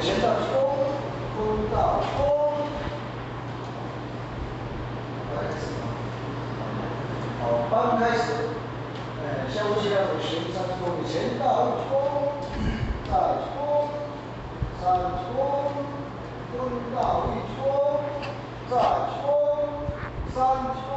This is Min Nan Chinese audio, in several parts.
前到一躬，蹲到一躬。好，開始。好，班開始。哎，下呼吸要從前三躬，前到一躬，再一躬，三一躬，蹲到一躬，再一躬，三一躬。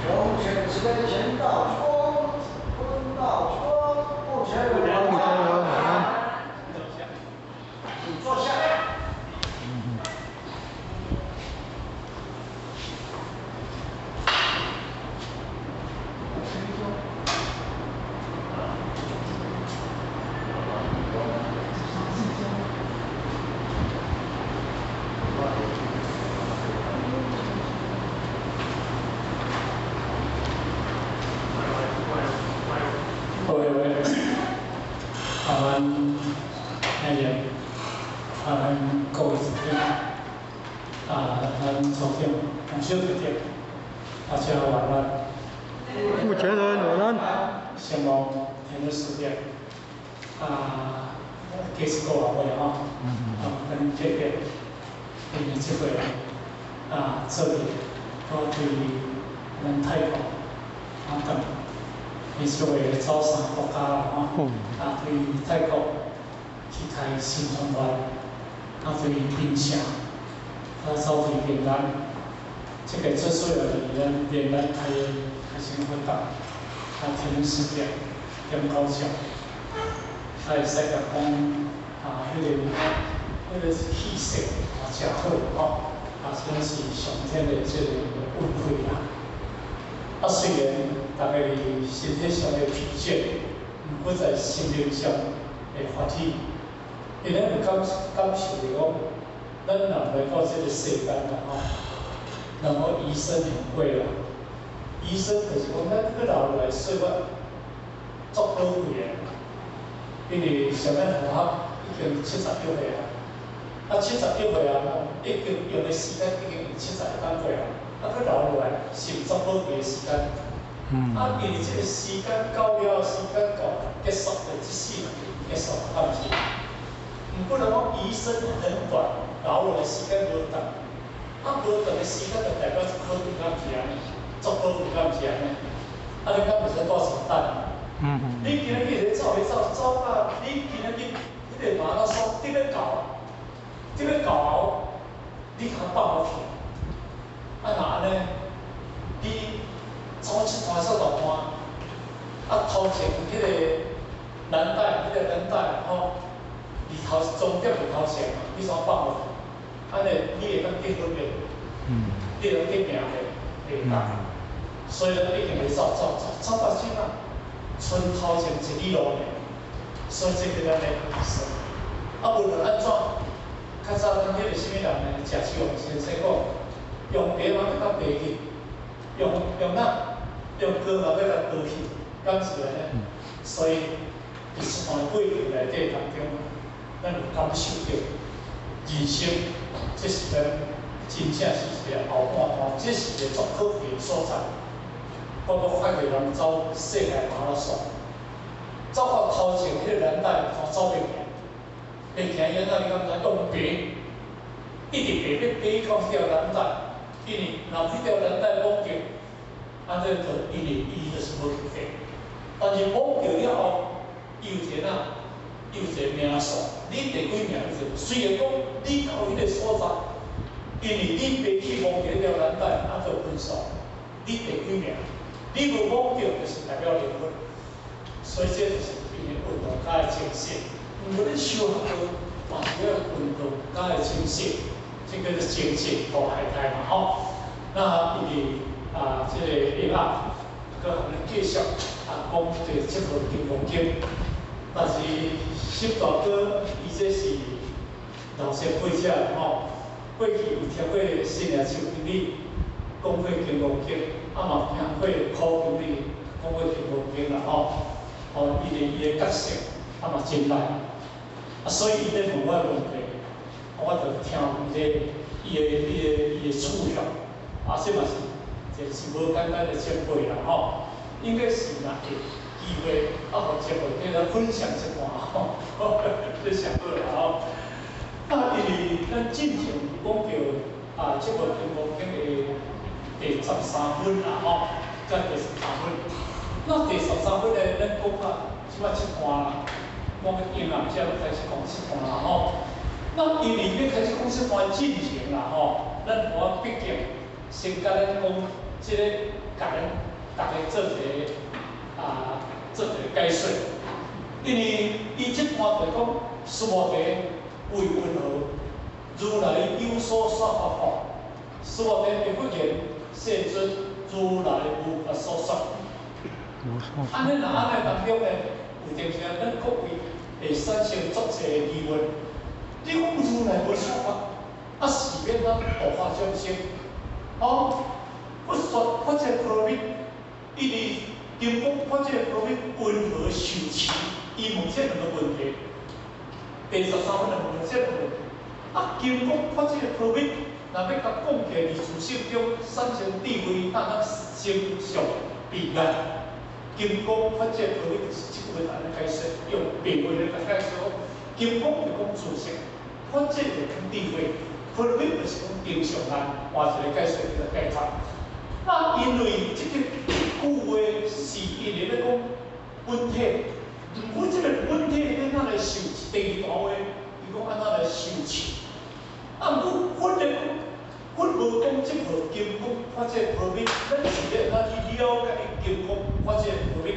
胸前慈悲前到一躬，蹲到一躬，目前目前晚安。請坐下。好的，啊，咱那個，啊，咱各位師長，啊，咱組長、黃小姐姐，大家晚安。目前人晚安。希望天的時間，啊，幾十個月吼，啊，跟這個，因為這個，啊，這裡我對咱泰國，啊等。伊這個走三個國家啦吼，啊對泰國去開新傳院，啊對檳城，啊走對越南，這個最主要是咱越南開開新活動，啊天時間點九鐘，啊會使共講啊，彼個氣勢啊誠好吼，啊真是上天的這個恩惠啦。啊，雖然逐家身體上的疲倦，毋過在心靈上會歡喜，因為咱有感受著講，咱人來到這個世間啦吼，人講餘生很貴啦，餘生就是講咱閣留落來歲月足寶貴的，因為像咱同學已經71歲啊，啊71歲啊，已經用的時間已經有71工過啊，啊閣留落來是足寶貴的時間。啊，因為這個時間到了，時間到結束就這世人就結束，敢毋是？毋過人講餘生很短，留落來時間無長，啊無長的時間就代表足可貴，敢毋是按呢？足寶貴，敢毋是按呢？啊，你敢會使帶床單？你今日去咧走咧走，走到你今日去彼個馬拉松，得欲到，得欲到，你較放予去。啊，若按呢，你走這段煞大段，啊頭前彼個藍帶，彼個藍帶吼，佇頭終點佇頭前嘛，你怎放予去？按呢，你會當得分袂？你會當得名袂？袂當。所以咱一定會走走走走到這啊，賰頭前一里路爾，所以這個咱的餘生。啊，無論按怎，較早咱彼個啥物人呢？謝秋紅先生講，用白嘛欲共白去，用哪？用光嘛欲共光去，敢是按呢？所以佇這段過程內底當中，咱有感受著人生，這是咱真正是一個後半段，這是一個足可貴的所在。我閣看著人走世界馬拉松，走到頭前彼個藍帶，怎走袂行？袂行伊按怎你敢知？用爬，一直爬欲爬到彼條藍帶，因為若彼條藍帶摸著，按呢就因為伊就是無得。但是摸著了後，伊有一個哪？伊有一個名數，你第幾名？雖然講你到彼個所在，因為你爬去摸著彼條藍帶，啊，就分數，你第幾名？你無摸著，就是代表零分。所以這就是伊的運動家的精神。毋過你修學多，嘛是要運動家的精神，這叫做精進大海苔嘛吼。那伊佇啊，這個下仔，閣予咱繼續啊講這個七部金剛經。但是習大哥伊這是老前輩者吼，過去有聽過新娘邱經理講過金剛經，啊嘛聽過柯經理講過金剛經啦吼。哦，伊的伊的覺性啊嘛真大，啊所以伊咧問我問題，我就聽伊咧伊的伊的伊的處向，啊這嘛是這一個是無簡單的前輩啦吼，應該是若會機會啊，予前輩來分享一半吼，這上好啦吼。啊，因為咱進前有講著啊，這部金剛經的第13分啦吼，才第十三分。那第十三分咧，咱講啊，這擺七段啦，講個經啊，才開始講七段啦吼。那因為欲開始講七段進前啦吼，咱我畢竟先共咱講這个，共咱逐家做一个啊，做一个解說。因為伊這段就講，須菩提為雲何，如來有所說法否？須菩提答佛言：世尊，如來無法所說。按呢若按呢當中呢，有陣時啊，咱各位會產生足濟疑問。你講如來無說法，啊是欲按怎度化眾生？哦，佛說法界波羅蜜，因為金剛法界波羅蜜雲何受持？伊問這兩個問題。第13分就問這個問題。啊，金剛法界波羅蜜，若欲共講起來，佇自性中產生智慧，那咱先上悲哀。金剛法界波羅蜜就是這句話按呢解釋，用白話來共解釋。金剛就講自性，法界就講智慧，波羅蜜就是講定相願，換一個解釋叫做解脫。那因為這個句話是因為咧講本體，毋過這個本體欲按怎來受持？第二段話，伊講按怎來受持？啊，毋過佛咧講，佛無講這部金剛法界波羅蜜，咱是欲按怎去了解金剛法界波羅蜜？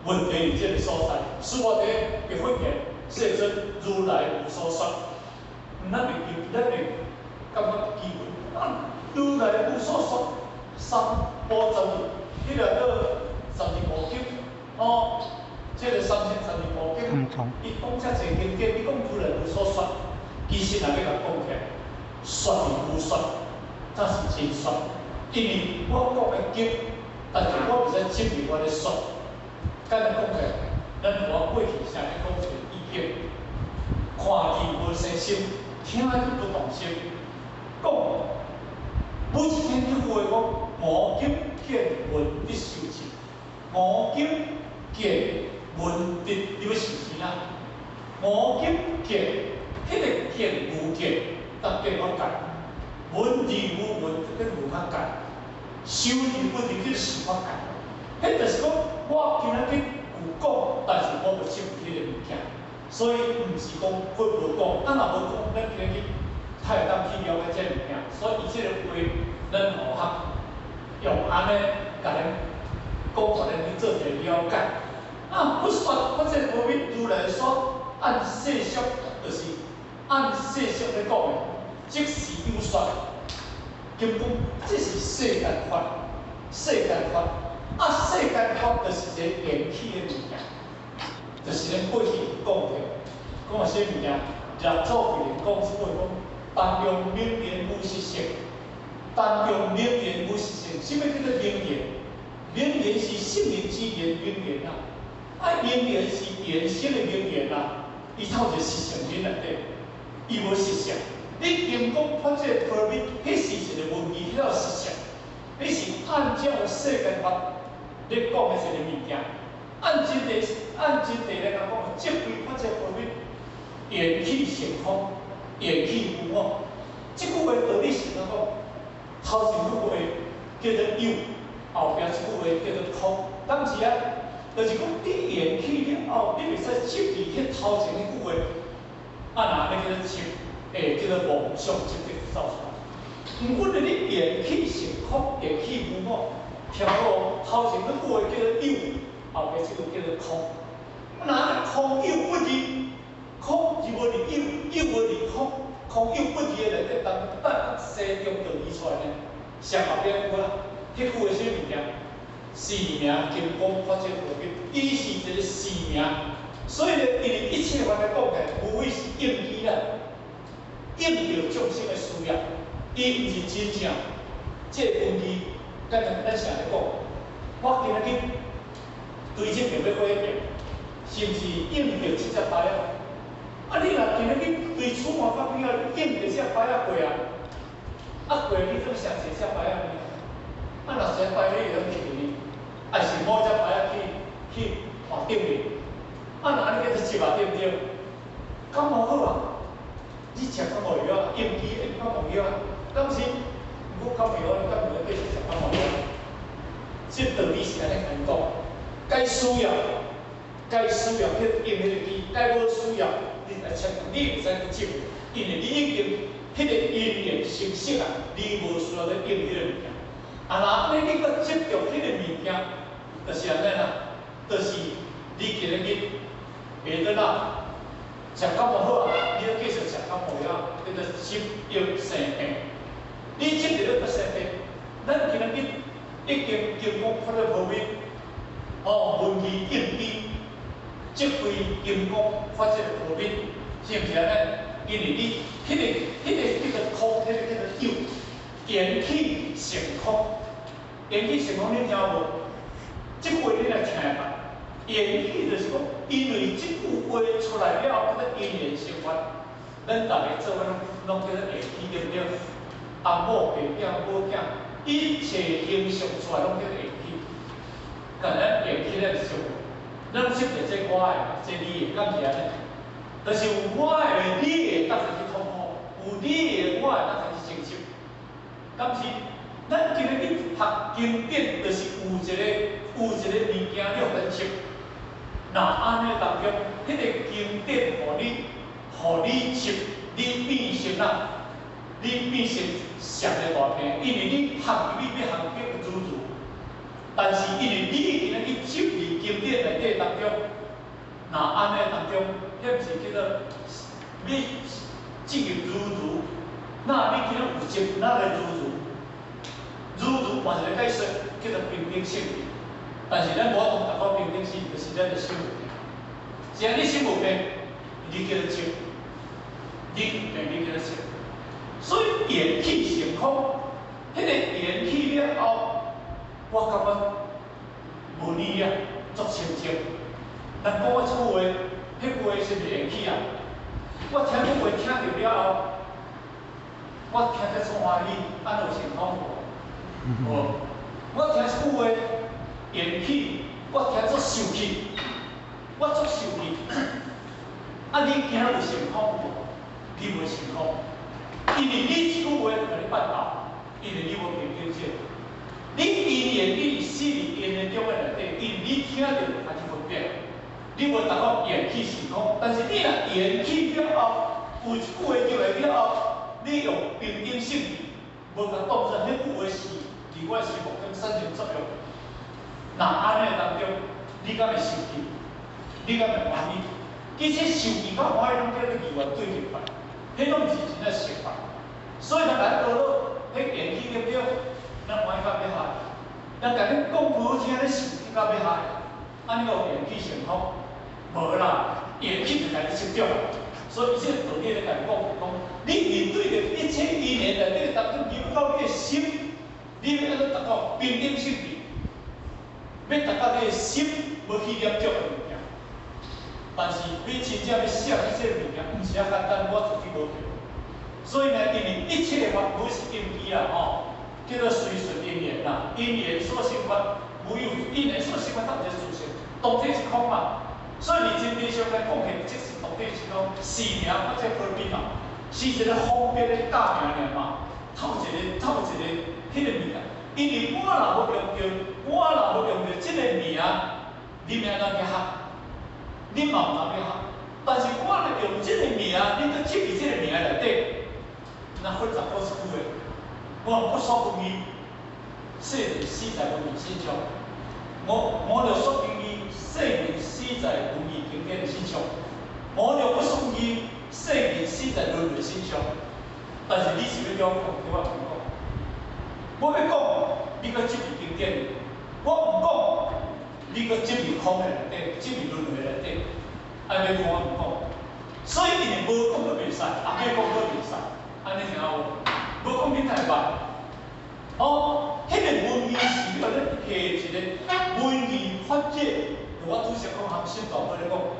問題佇這個所在，須菩提答佛言：世尊，如來無所說。咱會記，咱會感覺疑問啊，如來無所說，三寶十二，彼個叫12部經，哦，這個3012部經，伊講遮濟經典，伊講如來無所說，其實若欲共講起來，說是有說，才是真說。因為我講的經，但是我袂使證明我咧說。簡單講起來，咱我過去啥咧講一個意境，看字無生心，聽字不動心。講每一天彼句話講，無今見聞得受持，無今見聞得，你欲受持啥？無今見，彼個見無見，得見法界；聞字無聞，得見聞法界；受字不入，叫受法界。彼就是講，我今仔日有講，但是我無證彼个物件，所以毋是講佛無講，啊若無講，咱今仔日較會當去了解這个物件。所以伊這個話，咱吼較用按呢，共咱講，予咱去做一個了解。啊，佛說法界波羅蜜，如來說按世俗，就是按世俗咧講的，即是有說。根本這是世間法，世間法。啊，世間法就是一個緣起的物件，就是咱過去講的，講的啥物件？六祖慧能講這句話講，但用名言無實性，但用名言無實性。啥物叫做名言？名言是聖人之言，名言啊。啊，名言是言說的名言啊，伊透一個實相佇內底，伊無實相。你金剛法界波羅蜜，彼是一個文字，彼個實相。你是按照世間法咧講的一個物件，按真諦，按真諦來講，即非法界波羅蜜，緣起性空，緣起無我。這句話道理是按怎講？頭前句話叫做有，後壁這句話叫做空。當時啊，就是講你緣起了後，你袂使執著彼頭前彼句話，啊，若按呢叫做執，會叫做妄想執著走出來。毋過呢，你緣起性空，緣起無我，聽好，頭前彼句話叫做有，後壁這句叫做空。啊，若按呢空有不二，空就無佇有，有無佇空，空有不二的內底，當等西中道義出來呢？上後壁句啊，彼句話啥物件？是名金剛法界波羅蜜，伊是一個是名，所以呢，因為一切法來講起來，無非是應機啦，應著眾生的需要，伊毋是真正。這個文字，敢若咱成日講，我今仔日對這邊欲火變，是毋是應著這隻牌仔？啊，你若今仔日對楚門發表應著這隻牌仔過啊，啊過你怎想這隻牌仔呢？啊，若是擺你會去呢？還是某隻牌仔去換頂面？啊，若按呢叫做執啊，對毋對？感冒好啊？你食感冒藥啊，應激應感冒藥啊，敢是？我感冒藥，你感冒藥繼續食感冒藥。這道理是按呢共伊講，該需要，該需要去應彼个機，該無需要，你來切，你會使去執，因為你已經彼個因緣成熟啊，你無需要去應彼个物件。啊，若按呢你閣執著彼个物件，就是按呢啦，就是你今仔日袂得啦，食感冒好啊，你閣繼續食感冒藥，叫做執藥生病。你執著咧閣生病，咱今仔日已經經過法律無面，哦，聞義應機，即非金剛法則無面，是毋是按呢？因為你彼個叫做空，彼個叫做有，緣起性空，緣起性空，你聽無？這句話你來聽吧。緣起就是講，因為這句話出來了後，叫做因緣生法。咱逐家做伙攏叫做緣起，對毋對？阿某、爸囝、母囝，一切形象出來攏叫做緣起。但咱緣起咱想，咱執著這我的，這你的，敢是按呢？就是有我的、你的，才去痛苦；有你的、我的，才去爭執。敢是？咱今日去讀經典，就是有一個物件你予咱執。若按呢當中，彼個經典予你執，你變成啦，你變成上個大病，因為你學你欲學叫如如，但是因為你今仔去執佇經典內底當中，若按呢當中，彼毋是叫做你進入如如，那你今仔有執哪來如如？如如換一個解說，叫做平等性。但是咱無法度達到平等性，就是咱的心有病。只要你心無病，你叫做執，你有病你叫做執。所以緣起性空，彼個緣起了後，我感覺無理啊，足親切。人講我這句話，彼句話是毋是緣起啊？我聽這句話聽著了後，我聽得足歡喜，按有成空無？無。我聽這句話緣起，我聽足受氣，我足受氣。啊，你今仔有成空無？你無成空，因為你這句話就共你絆倒，因為你無平等性。你因緣你死佇因緣中的內底，因為你聽著就開始分別，你無達到緣起性空。但是你若緣起了後，有一句話入來了後，你用平等性，無共當做彼句話是佇我心目中產生作用。若按呢當中，你敢會受氣？你敢會歡喜？其實受氣佮歡喜攏叫做二元對立法，彼攏毋是真正實法。所以咱來學咯，彼緣起對毋對？咱歡喜到欲害，人共你講無好聽，你受氣到欲害，按呢個緣起性空？無啦，緣起就共你執著。所以這個道理咧，共你講，講你面對著一切因緣內底當中，入到你的心，你欲按怎達到平等性質？欲達到你的心無去執著的物件。但是欲真正欲捨去這個物件，毋是遐簡單，我自己無對。所以呢，因為一切法無是應機啦，吼，叫做隨順因緣啦，因緣所生法，無有因緣所生法，它毋是事實，當體是空嘛。所以佇真理上來講起，即是當體是空，是名法則何必嘛？是一個方便的教名爾嘛？透一個透一個彼個物件，因為我若無用著，我若無用著這個名，你欲按怎去學？你嘛毋通去學。但是我若用這個名，你閣執佇這個名內底，那佛就講一句話，我不說不義，世人死在聞義信上。我就說經義，世人死在聞義經典的信上。我就不說義，世人死在輪迴信上。但是你是欲叫我講，叫我毋講。我欲講，你閣執佇經典；我毋講，你閣執佇空的內底，執佇輪迴內底。按呢講我毋講，所以因為無講閣袂使，啊欲講閣袂使，按呢聽有無？無講你太捌。哦，彼個聞義是咧下一個聞義法界，我拄則講含心大伙咧講，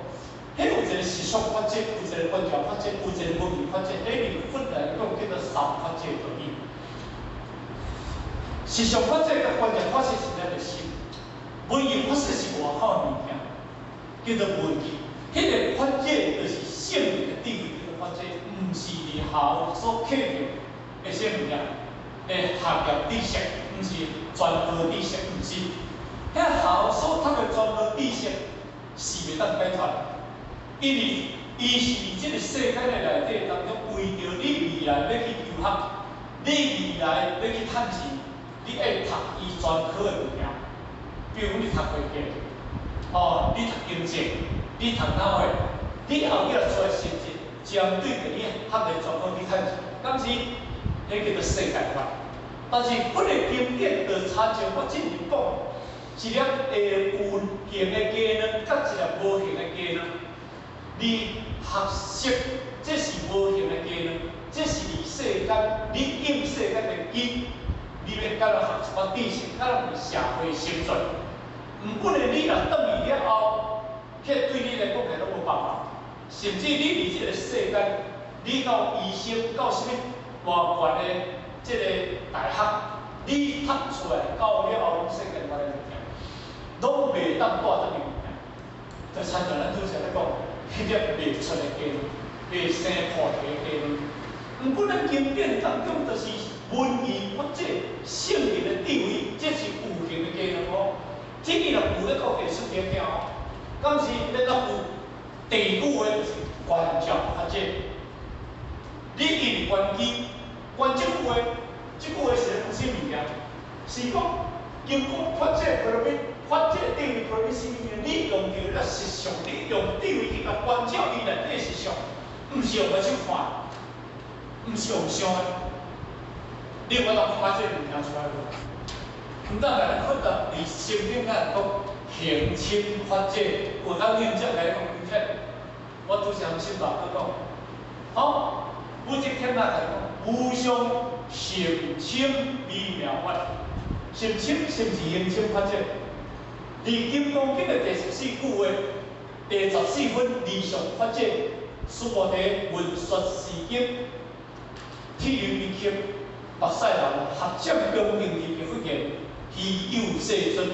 彼有一個時速法則，有一個觀照法則，有一個聞義法則，彼裡佛來講叫做三法界道理。實相法者佮觀照法者是咱的心，文義法者是外口的物件，叫做文義。彼个法者就是聖人的智慧，叫做法者，毋是佇學校所課程的啥物件的學業知識，毋是專科知識，毋是。遐學校所讀的專科知識是袂當解脫，因為伊是佇這個世間的內底當中，為著你未來欲去求學，你未來欲去趁錢，你愛讀伊專科的物件。比如講你讀會計，哦，你讀經濟，你讀哪貨，你後日出來成績，針對著你學的專科去趁錢，敢是？彼叫做世界法。但是佛的經典就親像我之前講，一粒會有形的雞卵，佮一粒無形的雞卵，你學習這是無形的雞卵，這是佇世間你應世間的因，你欲敢若學一寡知識，敢若佇社會生存。毋過呢，你若轉去了後，彼對你來講係攏無辦法。甚至你佇這個世間，你到醫生，到啥物偌懸的這個大學，你讀出來到了後，攏世間無的物件，攏袂當帶轉去物件。就親像咱拄才咧講，彼粒袂出的雞卵，袂生破皮的雞卵。毋過咱經典當中，就是文義法者聖人的智慧，這是有形的雞卵哦。這個若有咧講藝術聽聽哦，敢是咧若有第五个就是觀照法者。你因為觀機，觀這句話，這句話是咧講啥物件？是講金剛法者波羅蜜，法者智慧波羅蜜啥物件？你用著了實相，你用智慧去共觀照伊內底實相，毋是用目睭看，毋是用想的。你有法度看這個物件出來無？毋當共咱看到佇聖經咱講行深法者，有當認真來講，而且我拄才先大哥講，好，武則天啊，共講無上甚深微妙法，甚深是毋是行深法者？佇金剛經的第14句話，第14分離相法者，須菩提聞說是經，鐵有比丘、目屎人合掌恭敬而佛言：希有世尊，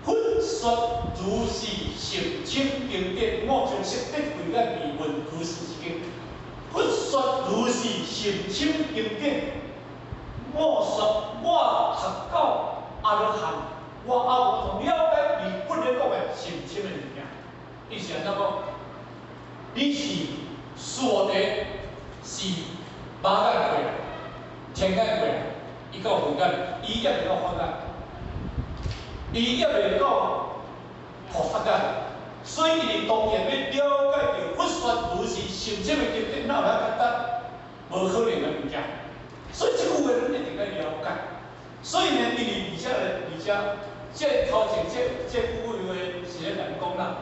佛說如是甚深經典，我將悉得慧眼而聞如是之經。佛說如是甚深經典，我說我讀到阿羅漢，我猶無了解伊佛咧講的甚深的物件。伊是按怎講？你是須菩提，是馬眼過來，天眼過來，伊到佛眼，伊猶未到佛眼，伊猶未到菩薩眼，所以伊當然欲了解著佛說如是甚深的經典，哪有遐簡單？無可能的物件。所以這句話咱一定愛了解。所以呢，因為而且咧，而且這頭前這句話是咧來講啦，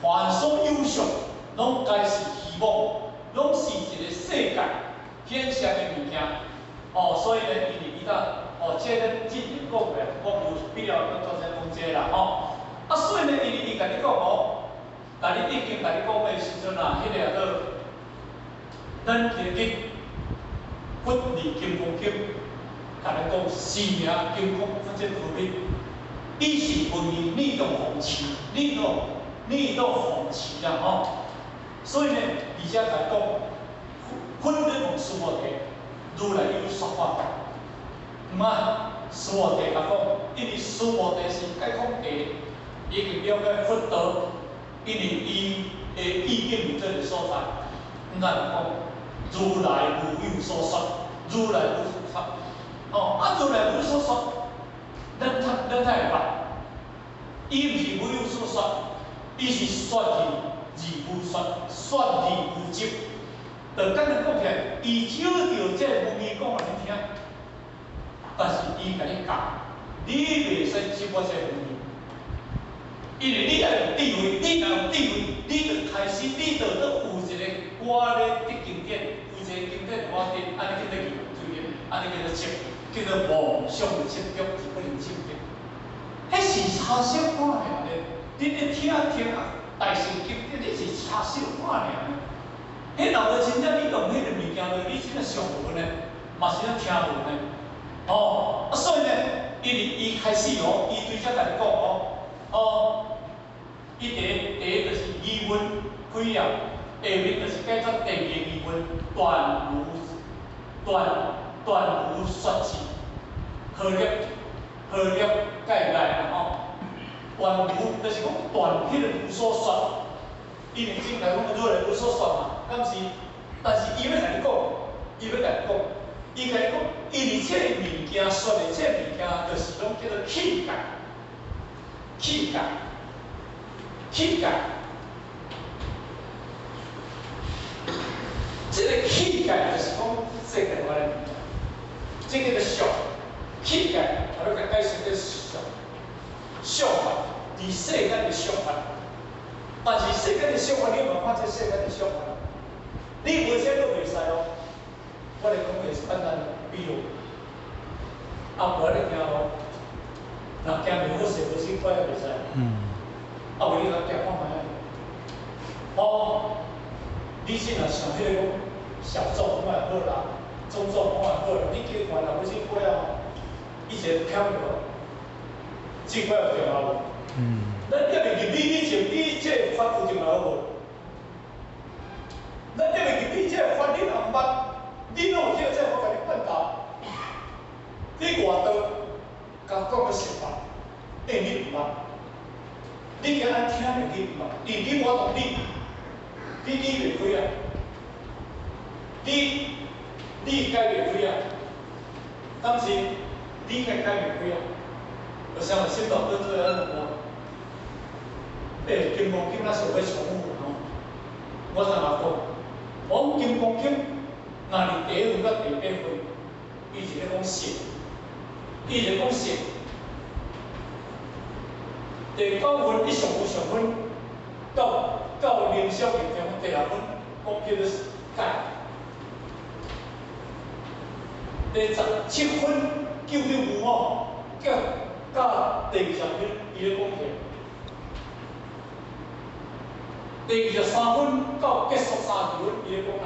凡所有相，攏皆是虛妄，攏是一個世界顯現的物件。哦，所以呢，因為伊當哦，這咱之前講過，我無必要閣煞再講這啦吼。啊，所以呢，因為伊共你講哦，但你已經共你講的時陣啊，彼個叫做咱提去佛佇金剛經，共咱講是名金剛法界波羅蜜，伊是文義逆動奉持，逆動奉持啦吼。所以呢，而且來講，佛咧問須菩提，如來有說法，毋啊，須菩提共講，因為須菩提是解空地，已經了解佛道，因為伊的意境佇這個所在，毋但講如來無有所說，如來無所說，哦，啊，如來無所說，咱才會捌，伊毋是無有所說，伊是說而而無說，說而無執。就簡單講起來，伊照著這個文義講予你聽，但是伊共你教，你袂使執我這個文義，因為你愛有智慧，你若有智慧，你就開始，你就閣有一個我咧得經典，有一個經典我得，按呢叫做對，按呢叫做執，叫做妄想執著是不能執著。彼是差小可爾咧，你咧聽聽啊，大乘經典，你是差小可爾。彼若無真正你用彼個物件落，你真正想無呢，嘛是咧聽無呢。哦，啊，所以呢，伊伊開始哦，伊對遮共你講哦，哦，伊第一第一就是疑問開了，下面就是解決第二個疑問，斷無斷斷無說智，何立何立解來啦吼？斷無就是講斷彼個無所說，因為正來講如來無所說嘛，敢是？但是伊欲共你講，伊欲共你講，伊共你講，因為這個物件說的這個物件，就是攏叫做器界，器界，器界。這個器界就是講世界外的物件，這個叫做相，器界，我欲共解釋叫相，相法，佇世間的相法。但是世間的相法，你嘛看這世間的相法，你無啥都袂使哦。我來講個簡單比喻，啊，無你行路，若行袂好勢，無勢拐也袂使。啊，無你來行看覓仔。哦，你先若想彼個講小眾看會好啦，中眾看會好啦，你叫看若無勢拐哦，伊一個飄落，這塊有重要無？咱抑未入你以前，你這個法有重要無？咱抑未入你這個法，你若毋捌，你攏有聽這個我共你辦答。你外道共講個想法，因為你毋捌，你今仔聽著你毋捌，因為你我同你，你理袂開啊，你理解袂開啊，當時理解解袂開啊，有啥物心大哥做安怎問我？欸，金剛經咱想欲重複吼，我怎啊講？我講金剛經，若佇第一分佮第八分，伊是咧講信，伊是講信。第九分伊上有上分，到到靈修入中第六分，講叫做解。第十七分究竟無吼，到到第二十分，伊咧講體。第23分到結束30分，伊咧講啥？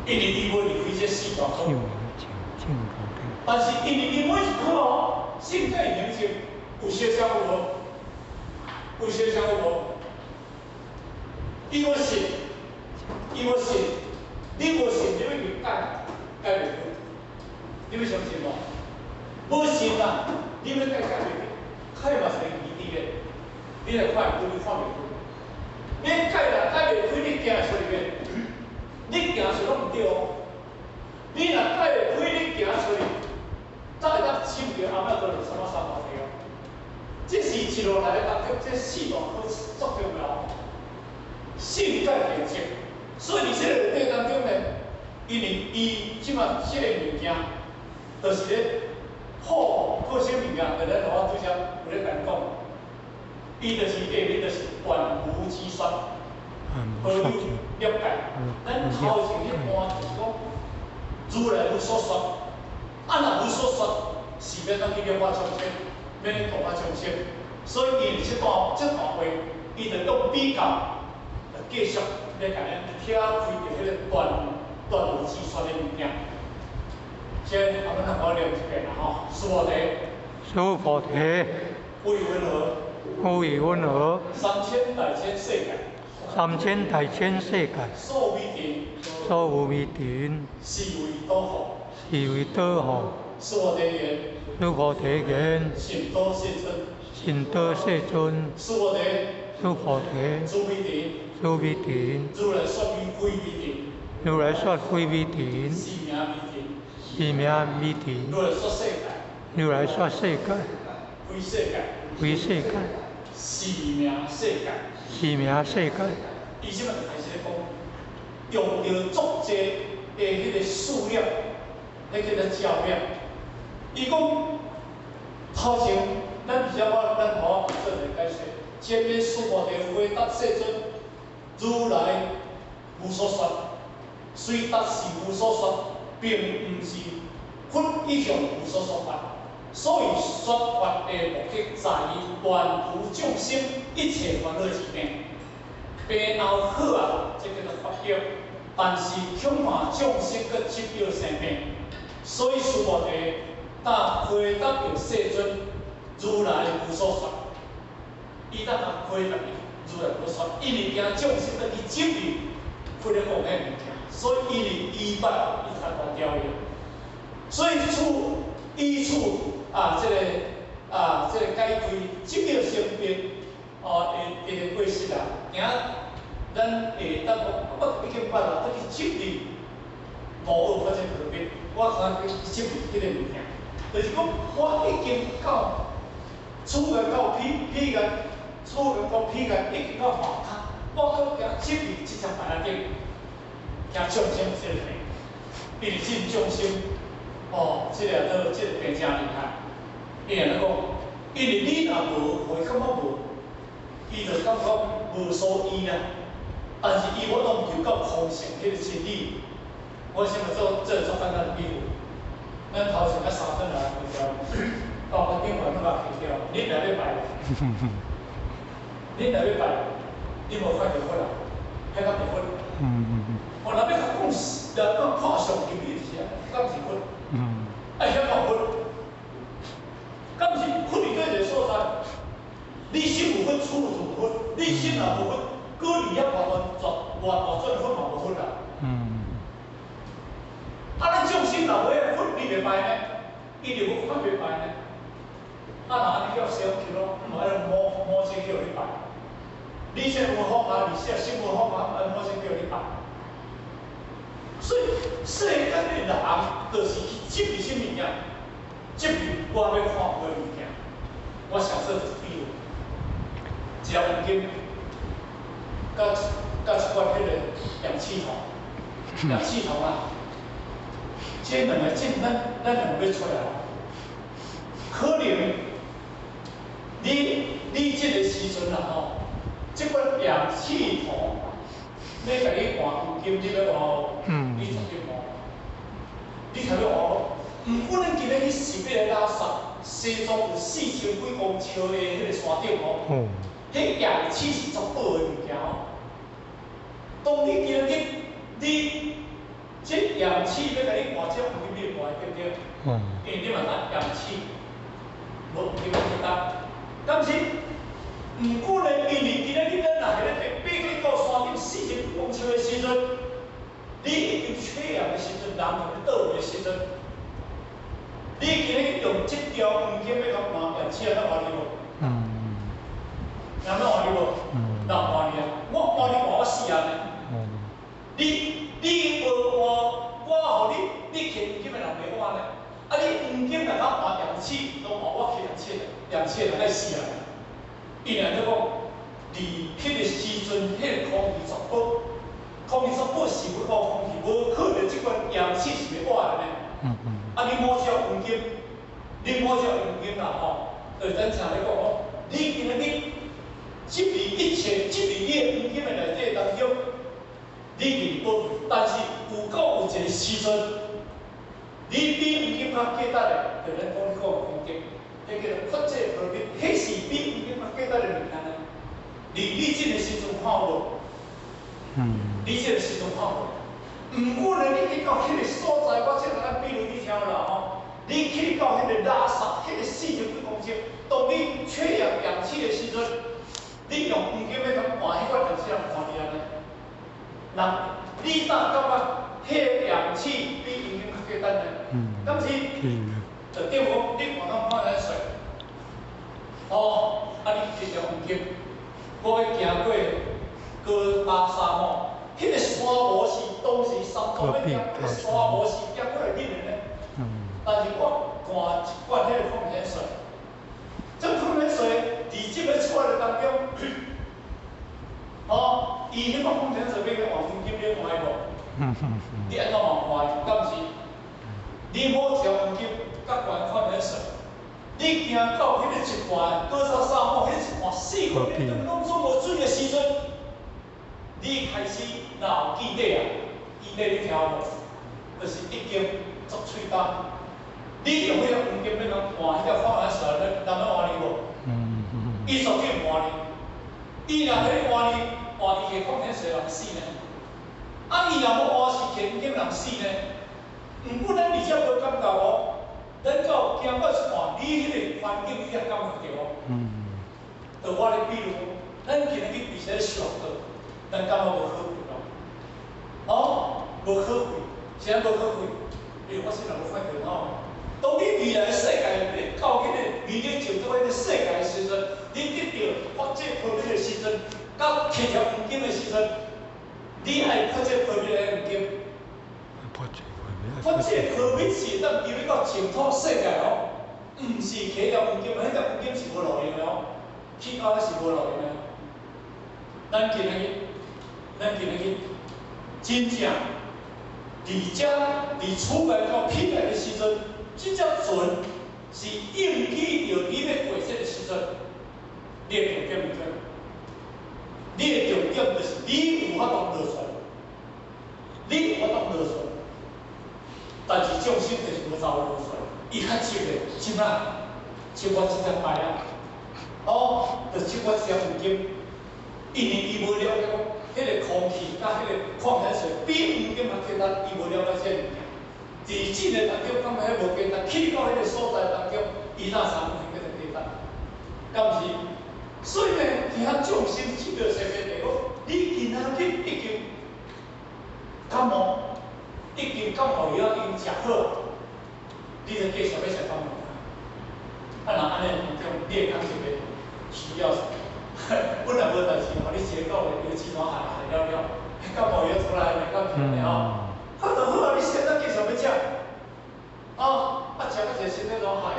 因為伊無離開這四大科。但是因為伊每一科哦，信解行證有相像有無？有相像有無？伊無信，伊無信，你無信，你欲去解，解袂開，你欲相信無？無信啊，你欲解解袂開，解嘛是個疑滴咧。你來看會你看袂開。你解啦，解袂開，你行出去袂？你行出攏毋對哦。你若解袂開，你行出去，才會當親著阿彌陀佛什麼三寶地哦。這是一路來當中，這四大科足重要。信解行證，所以佇這個內底當中呢，因為伊這馬這個物件，就是咧破破啥物件，就咱我拄則有咧共你講，伊就是下面就是斷無之說，何有了解？咱頭前彼段就是講，如來無所說，啊若無所說，是欲當去了解眾生，欲去度化眾生，所以伊佇這段話，伊就用比較來繼續來共咱拆開著彼個斷斷無之說的物件。先，我們來我念一遍啦吼，須菩提，須菩提，無與云何？無與云何？三千大千世界，三千大千世界，所有微塵，所有微塵，是為倒覆，是為倒覆。須菩提言，須菩提言，善導世尊，善導世尊，須菩提，須菩提，諸微塵，諸微塵，如來說非微塵，如來說非微塵，是名微塵，是名微塵，如來說世界，如來說世界，非世界，非世界，是名世界，是名世界。伊這擺就開始咧講，用著足濟的彼個數量，彼叫做照量。伊講頭前，咱而且我咱頭仔做一個解釋，前面須菩提回答世尊，如來無所說，雖答是無所說，並毋是佛一向無所說法。所以說法的目的在於斷除眾生一切煩惱之病。病後好啊，這叫做發業。但是恐怕眾生閣執著生病，所以須菩提答回答著世尊如來無所說。伊當甲回答伊如來無所說，因為驚眾生閣去執著佛咧講彼物件，所以伊佇依拜伊較斷掉伊。所以此以此啊，這個解開執著生病哦，會會過失啊，驚咱會當講，我已經捌啦，閣去執著無學法這個別，我可能去執著彼個物件，就是講我已經到此個到彼彼個，此個到彼個，已經到外口，我閣驚執著這層牌仔頂，驚眾生有這個病，因為這眾生哦，這個病誠厲害，伊按呢講，因為你若無，予伊感覺無，伊就感覺無所依啊。但是伊無當求到空性彼個真理。我先來做這個做簡單的比喻，咱頭前那三頓來開掉，到我頂懸攏共開掉，你若欲拜，你若欲拜，你無看著佛啊？彼敢是佛？我若欲共講，若講看上入去就是啊，敢是佛？啊，遐敢有佛？敢是佛佇佗一個所在？你心有佛，處處有佛；你心若無佛，閣佇遐偌大偌大尊佛嘛無佛啊！啊，咱眾生若無彼個佛，你袂拜呢？伊就無看袂拜呢？啊，若按呢叫西方去咯，嘛愛摸摸這叫你拜。你先無放下，你先心無放下，按摸這叫你拜。所以世間的人，就是去執著啥物件，執著我欲看有的物件。我想做一個比喻，一粒黃金，佮一罐彼個氧氣筒，氧氣筒啊，這兩個進咱兩個欲出來，可能你這個時陣啊吼，這罐氧氣筒欲共你換黃金，你欲換無？你絕對換，你絕對換。毋過咱今日去拾彼個垃圾，西藏有4000幾公尺的彼個山頂吼，彼氧氣是足寶的物件吼。當你今日你這氧氣欲共你換這黃金，你會換對毋對？因為你嘛知氧氣無黃金較簡單，敢是？毋過呢，因為今日你咱若佇咧爬去到山頂4000公尺的時陣，你已經缺氧的時陣，人就欲倒去的時陣，你今日用這條黃金欲共換氧氣，會當換你無？會當換你無？人換你啊！我換你換我死啊呢！你無換，我予你，你摕黃金的人袂換呢？啊，你黃金若通換氧氣，攏換我摕氧氣，氧氣的人愛死啊！伊若咧講，佇彼個時陣，彼個空氣足寶，空氣足寶是有空氣，無可能這款氧氣是袂活的呢。啊，你摸這黃金，你摸這黃金啦吼，就是咱常咧講講，你今日你執著一切，執著你的黃金的內底當中，你是寶貴，但是有夠有一個時陣，你比黃金較價值的，就咱講你講的功德，彼叫做法界波羅蜜，彼是比黃金較價值的物件呢。你這個時陣看無？你這個時陣看無？毋過呢，你去到彼個所在，我這個比如你聽啦吼，你去到彼個垃圾，彼個4000幾公尺，當你缺氧氧氣的時陣，你用黃金欲共換彼款氧氣，人換你按呢？人，你當感覺彼個氧氣比黃金較簡單呢？敢是？就等於講你換到礦泉水，哦，啊你摕條黃金，我欲行過戈巴沙漠，彼個沙漠是當時三藏欲行，彼個沙漠是行過來緊的呢。但是我灌一罐彼個礦泉水，這礦泉水佇這個出來的當中，哦，伊彼個礦泉水欲共換黃金，你換無？你按怎嘛換？敢是？你摸一條黃金，佮灌礦泉水，你行到彼個一半，戈薩沙漠彼一半四個面攏總無水的時陣，你開始若有記底啊，記底你聽無？就是已經足喙乾。你用彼個黃金欲共換彼個礦泉水，人欲換你無？伊絕對毋換你。伊若予你換你，換伊摕礦泉水人死呢。啊，伊若若無活是摕黃金人死呢？毋過咱而且無感覺哦，咱到行到一半，你彼個環境你才感覺著哦。就我咧比如講，咱今日去佇這上課，咱感覺無好困哦。哦，無好困，啥無好困？因為我先來無發現吼。當你未來世界你到彼個未來進到彼個世界的時陣，你得著法界破滅的時陣，佮摕著黃金的時陣，你愛法界破滅的黃金。法界破滅。法界破滅是當入去到淨土世界哦，毋是摕著黃金，彼條黃金是無路用的哦，去到彼是無路用的。咱今日真正佇遮佇出來到彼來的時陣，這隻船是應記著你欲過這个時陣，你的重點是啥？你的重點就是你有法度落船，你有法度落船，但是眾生就是無走落船，伊較執的，執啥？執我這隻牌啊，哦，就執我這隻黃金，因為伊無了解講，彼个空氣佮彼個礦泉水比黃金較簡單，伊無了解這个物件。佇這个當中，感覺彼無簡單，去到彼個所在當中，伊哪知影彼個簡單？敢毋是？所以呢，佇遐眾生這個世界來講，你今仔日已經感冒，已經感冒藥已經食好，你就繼續欲食感冒藥。啊，若按呢當中，你會感覺需要啥？本來無代誌，予你一個月藥錢攏害害了了，感冒藥出來，敢毋是按呢吼？啊，就好啊！你現在繼續欲食，啊，啊，食到一個身體攏害。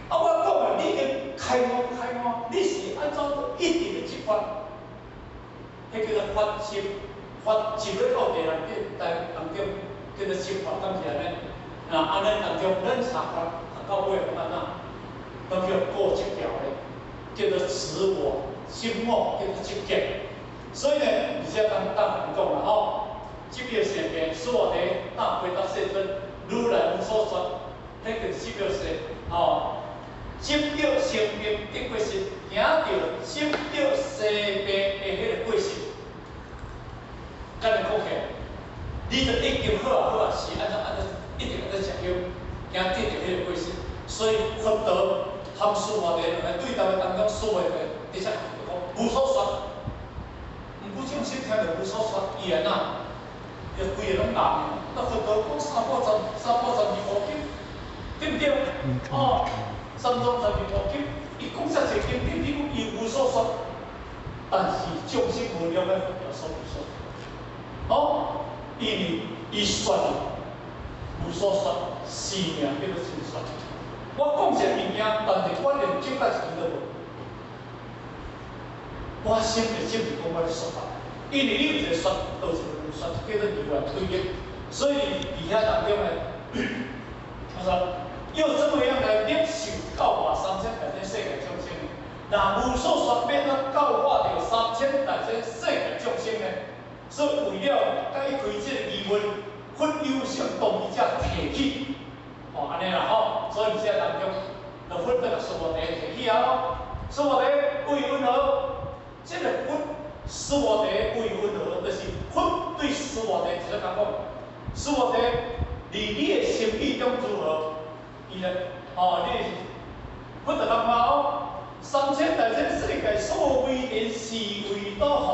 啊，我講啊，你已經開悟開悟，你是按怎一直咧執法？彼叫做法執，法執咧到地內底當中叫做執法，敢是按呢？若按呢當中，咱查法到尾攏按怎？攏叫過執掉咧，叫做執我、執我，叫做執見。所以呢，而且當當人講啦吼。這個生病，須菩提答回答世尊，如來無所說，彼個是這個說，吼，執著生病得過失，行著執著生病的彼個過失，敢會講起來？你就已經好啊好啊，是按怎按怎，一定按怎食藥，驚得著彼個過失。所以佛陀含須菩提兩个對答的當中，須菩提直接就講無所說。毋過眾生聽著無所說，伊會按怎？伊規個攏呆。那佛陀講382部經，對毋對？哦，332部經，伊講遮濟經典，你講伊無所說，但是眾生無了解佛陀所無所說。哦，因為伊說無所說，是名叫做真說。我講這物件，但是我連證得一支都無。我心會證是講我咧說法，因為你有一個說，就一個無說，叫做二元對立。所以佇遐當中呢，他說又怎麼樣來領受教化三千大千世界眾生呢？若無所說，欲按怎教化著三千大千世界眾生呢？所以為了解開這個疑問，佛優先當伊才提起，哦，按呢啦吼。所以佇這當中，就佛閣共須菩提提起啊，須菩提為云何？這個佛須菩提為云何？就是佛對須菩提直接講，須菩提，佇你的心意中如何？伊咧，哦，你佛就感覺哦，三千大千世界所微塵是為多福，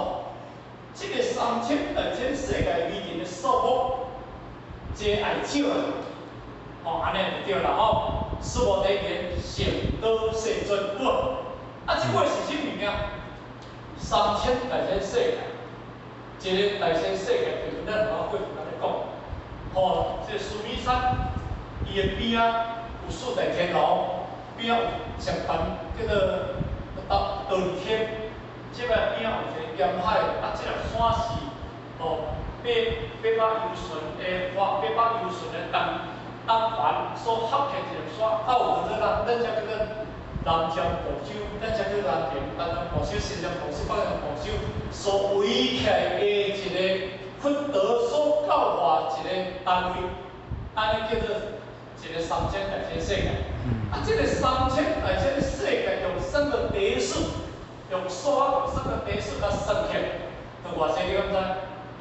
這個三千大千世界微塵的數目，這愛少啊，哦，按呢就對啦吼。須菩提言：善導世尊，哇，啊，這句是啥物件？三千大千世界，一個大千世界就是咱老過去按呢講，吼，這個須彌山，伊的邊仔有四大天王，邊仔有上盤叫做忉利天，這个邊仔有一個鹽海，啊，這粒山是吼800由旬的花，800由旬的重阿凡所合起一粒山，啊有叫做咱，咱遮叫做南贍部洲，咱遮叫南平，南贍部洲、新贍部洲、北贍部洲所圍起來的一個佛陀所教化一個單位，按呢叫做一個三千大千世界。啊，這個三千大千世界用三個疊數，用數學用三個疊數來算起來，就偌濟你敢知？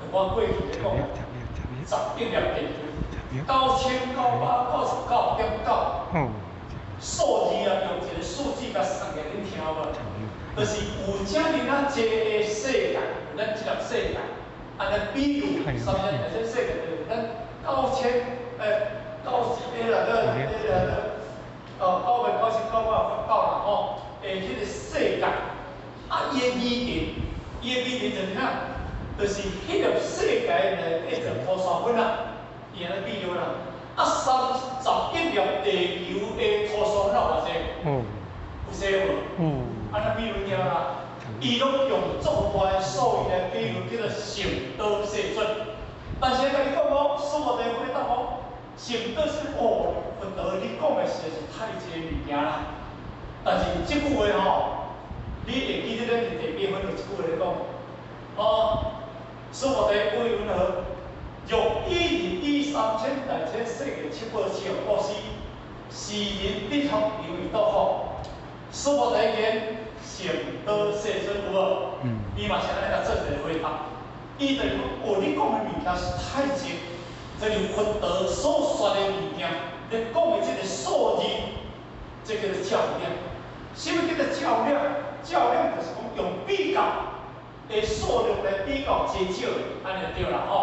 就我過去咧講， 11粒地球，9999.9。數字啊，用一個數字共送給恁聽無？就是有遮爾仔濟个世界，咱這粒世界，按呢比喻，三千大千世界就是咱九千九十个啦，個彼個哦999.9啦吼，彼個世界，啊，伊的美麗，伊的美麗就是啥？就是彼粒世界內底就塗沙粉啊，伊按呢比喻啦。啊，31億粒地球的塗沙粉有偌濟？有濟無？按呢比喻爾啦，伊攏用足大的數字來比喻，叫做成道世尊。但是共你講哦，須菩提回答講，成道是哦，佛陀你講的實在是太濟物件啦。但是這句話吼，你會記得咱佇第八分有一句話咧講，哦，須菩提為云何？若以人以三千大千世界七寶設布施，是人得福猶豫倒福。須菩提言，成道世尊有無？伊嘛是按呢共做一个回答。伊就是講，哦，你講的物件是太濟，就是佛陀所說的物件，你講的這個數字，這叫做較量。什麼叫做較量？較量就是講用比較的數量來比較濟少的，按呢就對啦吼。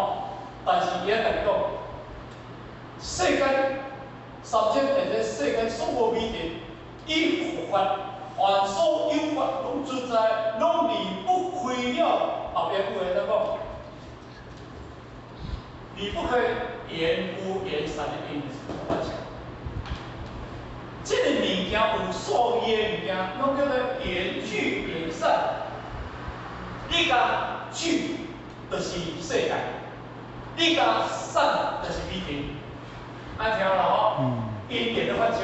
但是伊愛共你講，世間三千大千世間所有美德，以佛法凡所有法攏存在，攏離不開了。後壁句話怎講？離不開緣有緣善的因緣法相。這個物件有數字的物件，攏叫做緣聚緣散。你共聚就是世界，你共散就是美德。按聽啦吼，因緣的法則，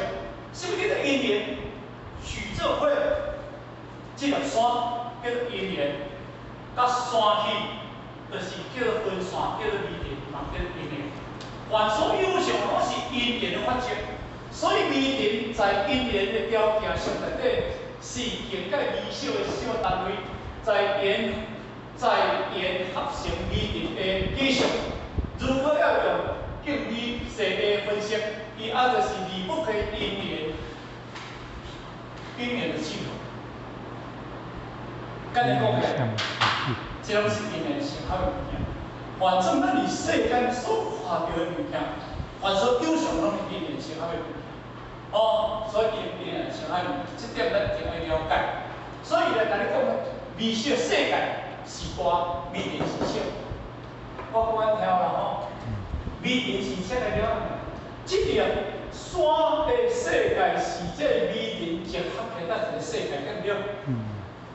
什麼叫做因緣？宇宙會這粒山叫做因緣，佮山去就是叫做分散，叫做美德，嘛叫做因緣。凡所有相，攏是因緣的法則。所以微塵在因緣的條件上內底，是境界微小的小單位，在緣合成微塵的技術。如果要用更微細的分析，伊啊就是離不開因緣，因緣的系統。按呢講起來，這攏是因緣成合的物件。反正咱佇世間所看著的物件，凡所有相，攏是因緣成合的物件。哦，所以因緣成合的物件，這點咱一定愛了解。所以來共你講，微小世界是大，微塵是小。我講按聽啦吼，微塵是啥來了？這粒山的世界是這個微塵結合起來一個世界，對毋對？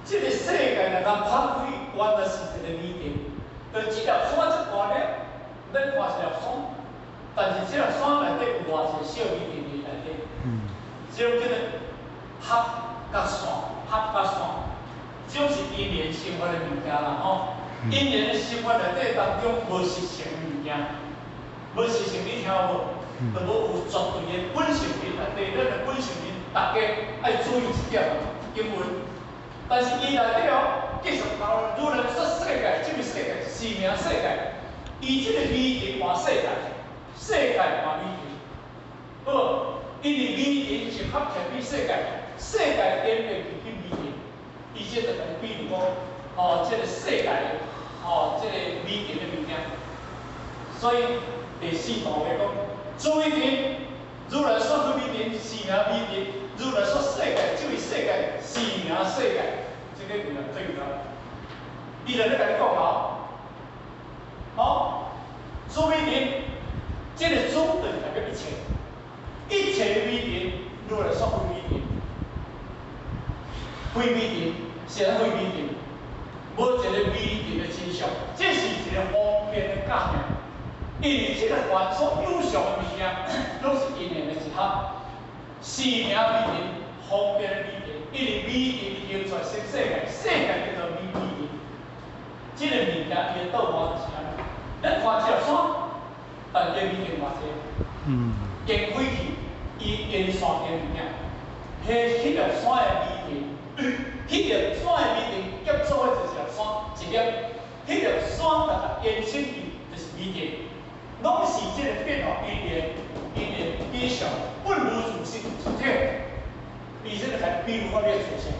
這個世界若共拍開，原來是一個微塵。就這粒山這大咧，咱看一粒山，但是這粒山內底有偌濟小微塵佇內底。這種叫做合佮散，合佮散，這種是因緣生發的物件啦吼。因緣生發內底當中無實性的物件，無實性你聽無？就無有絕對的本性佇內底，咱的本性裡大家愛注意一點經文。但是伊內底哦，繼續講，如來說世界，這個世界是名世界，伊這個微塵換世界，世界換微塵，好，因為微塵是合起來變世界，世界演變去微塵，伊這就共你比喻講，哦，這個世界，哦，這個微塵的物件。所以第四段話講，諸微塵，如來說非微塵，是名微塵；如來說世界，這位世界是名世界，這個就對啦。伊就咧共你講哦，好，諸微塵，這個諸就是代表一切，一切的微塵，如來說非微塵，非微塵，是按非微塵，無一個微塵的真相，這是一個方便的教念。因為這個凡所有相的物件，攏是因緣的一合，是名微塵，方便的微塵，因為微塵形出來生世界，世界叫做微微塵。這個物件伊的倒換就是按呢，咱看這粒山，但伊微塵偌濟，經開去，伊沿線的物件，彼粒山的微塵，彼粒山的微塵結做的就是粒山一粒，彼粒山若共延伸去就是微塵。攏是這個變化因緣，因緣比相，本無自性自體。伊這個來比喻法咧自性，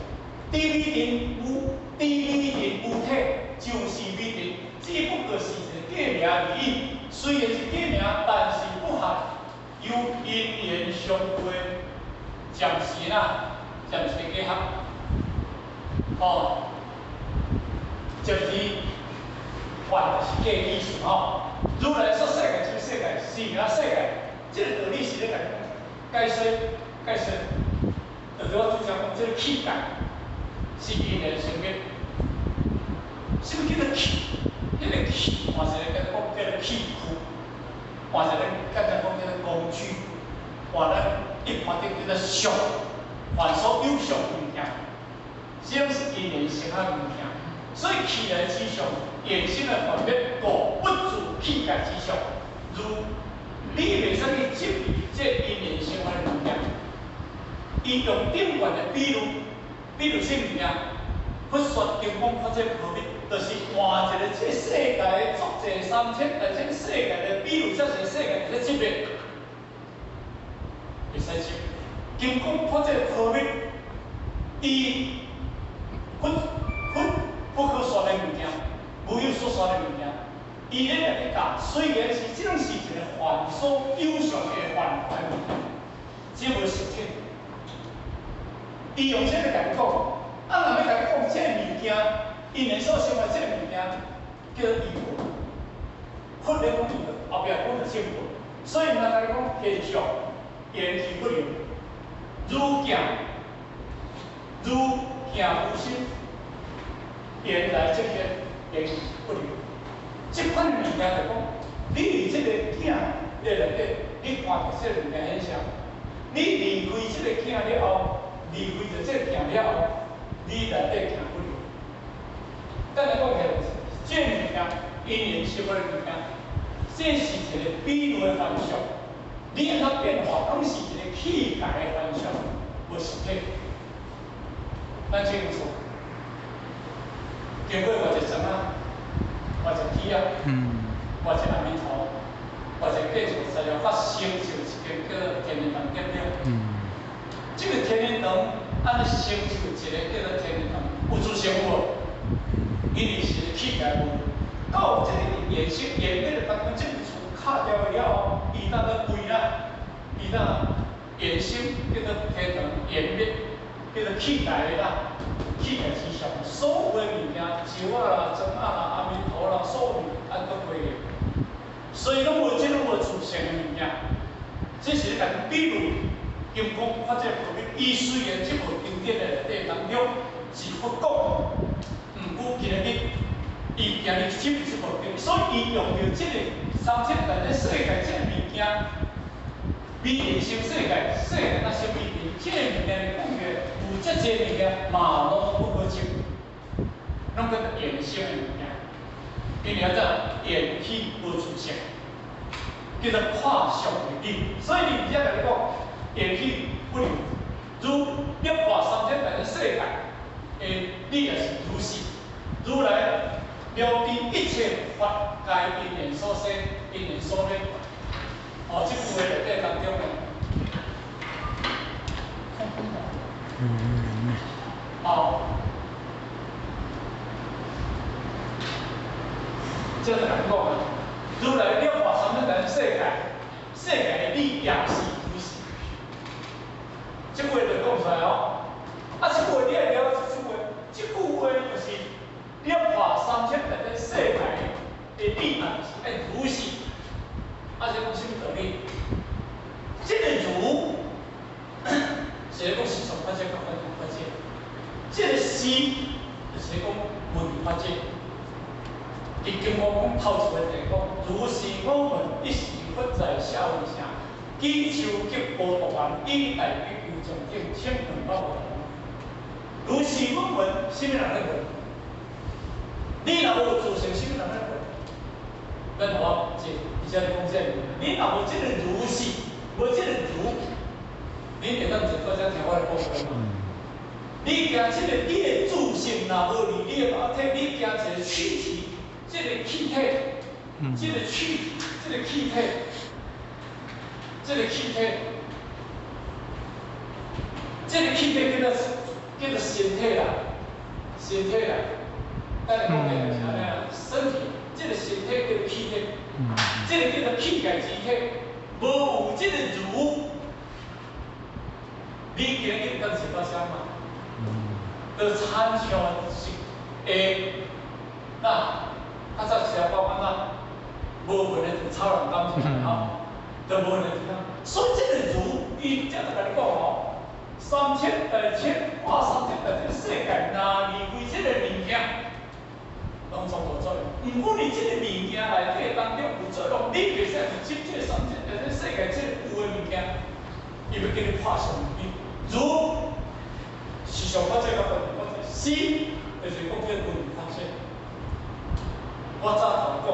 知美人無，知美人無體，就是美人，只不過是一個假名而已。雖然是假名，但是不含有因緣相會，暫時啦，暫時結合，哦，就是幻是假意思吼。如來說世界就是世界，是名世界，這個道理是咧共解說解說。就是我拄才講，這個器界是因緣生滅，什麼叫做器？彼個器，換一個叫講叫做器具，換一個簡單講叫做工具，換咱一般的叫做相，凡所有相物件，這攏是因緣生啊物件。所以器來之相，現生的幻滅，故不住器界之相。如你袂使去執著這因緣生的物件。伊用頂懸的比喻，比喻啥物件？佛說金剛法這波蜜，就是換一個這世界的足濟三千大千世界的比喻，這個世界會使執袂？會使執。金剛法這波蜜，伊佛佛不可說的物件，無有所說的物件，伊咧來咧教，雖然是這種是一個凡所有相的幻化物件，這無實體。伊用這個共你講，啊，若欲共你講這個物件，因緣所生的這個物件叫做依報。佛咧講依報，後壁講著正報，所以若共你講現象，緣起不留，如鏡如鏡無心，緣來即現，緣去不留。這款物件就講，你佇這個鏡內底，你看著這個物件現象，你離開這個鏡了後，離開著這個鏡了後，你內底鏡不留。簡單講起來，就是這個物件因緣生的物件，這是一個比喻的幻象。你按怎變化，攏是一個器界的幻象，無實體。咱這樣做，經過偌濟層啊，偌濟起啊，偌濟阿彌陀，偌濟建築材料，才成就一間叫做天人堂，對不對？這個天人堂按呢成就一個叫做天人堂，有自性無？因為是器界無。到這個現實現滅的當中，這個厝敲掉了後，伊當做歸啦，伊當現生叫做天堂現滅，叫做器界的啦，器界之上，所有的物件，石仔啦、磚仔啦、阿彌陀啦，所有物件都歸的。所以攏無這攏無自性的物件，這是咧共比喻金剛法這部分，伊雖然這部經典的內底當中是佛講，毋過今日伊今日執這部經，所以伊用著這個三千大千世界這個物件，美人生世界，世界那生美人，這個物件來講起來，有遮濟物件嘛攏不可執，攏叫做現生的物件，因為按怎緣起無自性，叫做破相為理，所以你遮共你講緣起不留，如變化三千大千世界，你也是如是，如來了知一切法皆因緣所生，因緣所滅。哦，這句話內底當中呢，哦，這就共你講啊，如來了化三千大千世界，世界的理也是如是。這句話就講出來哦。啊，這句話你愛了解這句話，這句話就是了化三千大千世界的理，也是愛如是。啊，這講啥物道理？這個如是咧講時常法界、各法法界，這個是就是咧講無餘法界。伊經我講頭一個就講，如是我聞，一時佛在舍衛城，稽首極波羅王，以大比丘眾等，請問法王。如是我聞，啥物人咧問？你若無自性，啥物人咧問？咱互我這，而且你講這個，你若無這個如是，無這個如，你會當坐閣遮聽我咧講話嗎？你驚這個你的自性若無佇你的肉體，你驚一個軀體，這個氣體，這個氣，這個氣體，這個氣體，這個氣體叫做身體啦，身體啦。咱講的就是按呢啦，身體，這個身體叫做氣體，這個叫做氣界之體，無有這個如，你今日當是發生嘛？就親像是會，那較早時啊，講按怎，無份的就草人感情吼，就無份的就所以這個如，伊才就共你講吼，三千大千化三千大千世界，若離開這個物件，攏總無作用。毋過你這個物件內底當中有作用，你袂使去執這個三千大千世界這個有的物件，伊欲叫你破相你如是上法者佮觀法者，是就是講叫文法者。我早頭講，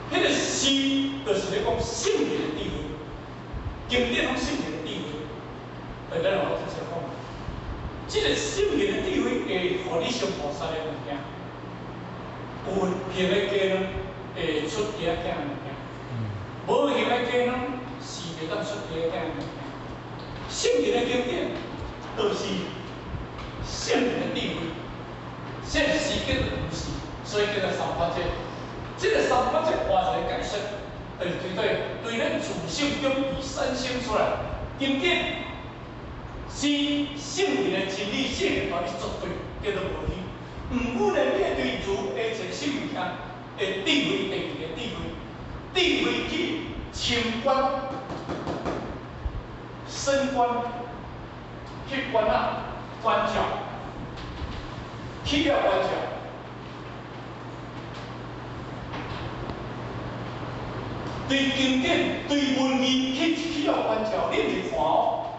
彼個是就是咧講聖人的智慧，經典攏聖人的智慧，對咱我直接講，這個聖人的智慧會予你成菩薩的物件，有行的加呢，會出家境的物件；無行的加呢，是袂當出家境的物件。聖人的經典，就是聖人的智慧，現實叫做如是，所以叫做三法界。這個三法界換一個解釋，就是對對咱自性中而產生出來。經典是聖人的真理，聖人道理絕對叫做無虛。毋過呢，你對如的一個什物件的智慧，第二個智慧，智慧去深觀、深觀。去觀啊，觀照，去了觀照，對經典、對文字去了觀照，你毋是看哦，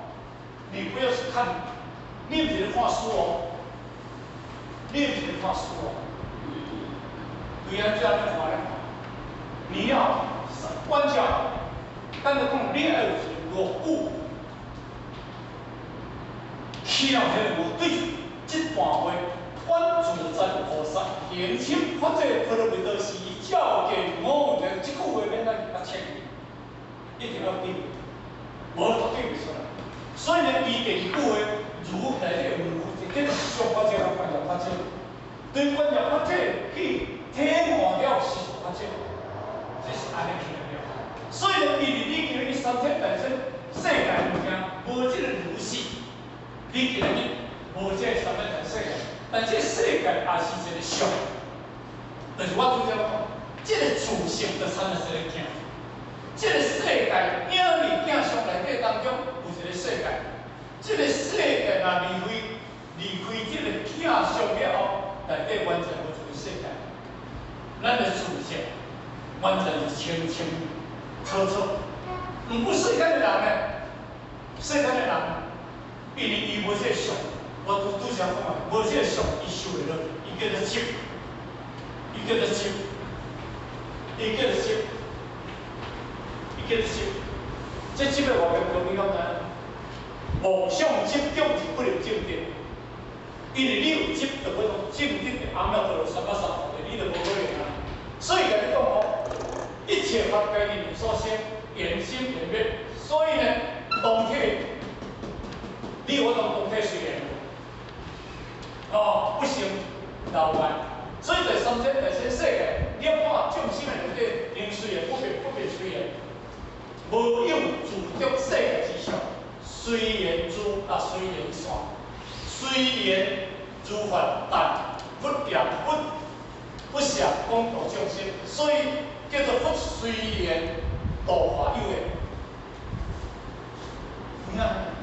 你不要去看，你毋是咧看書哦，你毋是咧看書哦，對啊，這按呢看咧，你要觀照，咱就講你愛有一個悟。去了彼个悟，對這段話，觀自在菩薩行深法界波羅蜜多時，照見五蘊，這句話免咱較清，一定要對，無絕對袂出來。所以呢，伊第二句話，如內底有叫做上法界佮觀照法界，對觀照法界去體悟了是法界，這是按呢去了。所以呢，因為你今日三千大千世界物件，無這個如是。你今日無這個三千大世界，但這世界也是一個相，就是我拄才講，這個自性就產生一個鏡，這個世界影裡鏡像內底當中有一個世界，這個世界若離開這個鏡像了後，內底完全無一個世界，咱的自性完全是清清楚楚。毋過世間的人呢，世間的人。因為伊無這個相，我拄才講啊，無這個相，伊受會落，伊叫做執，伊叫做執，伊叫做執，伊叫做執。這執的外面講，你敢知？妄想執著是不能證得，因為你有執，就欲證得的阿耨多羅三藐三菩提，你就無可能啊。所以共你講哦，一切法皆因緣所生，緣生緣滅，所以呢，當體。你有法度當體隨緣，哦，不成老萬，所以在三千大千世界，你要看眾生的內底，能隨緣不變，不變隨緣，無有自著世界之相，隨緣住啊，隨緣散，隨緣如法，但不念不不想講度眾生，所以叫做佛隨緣度化有緣。你看。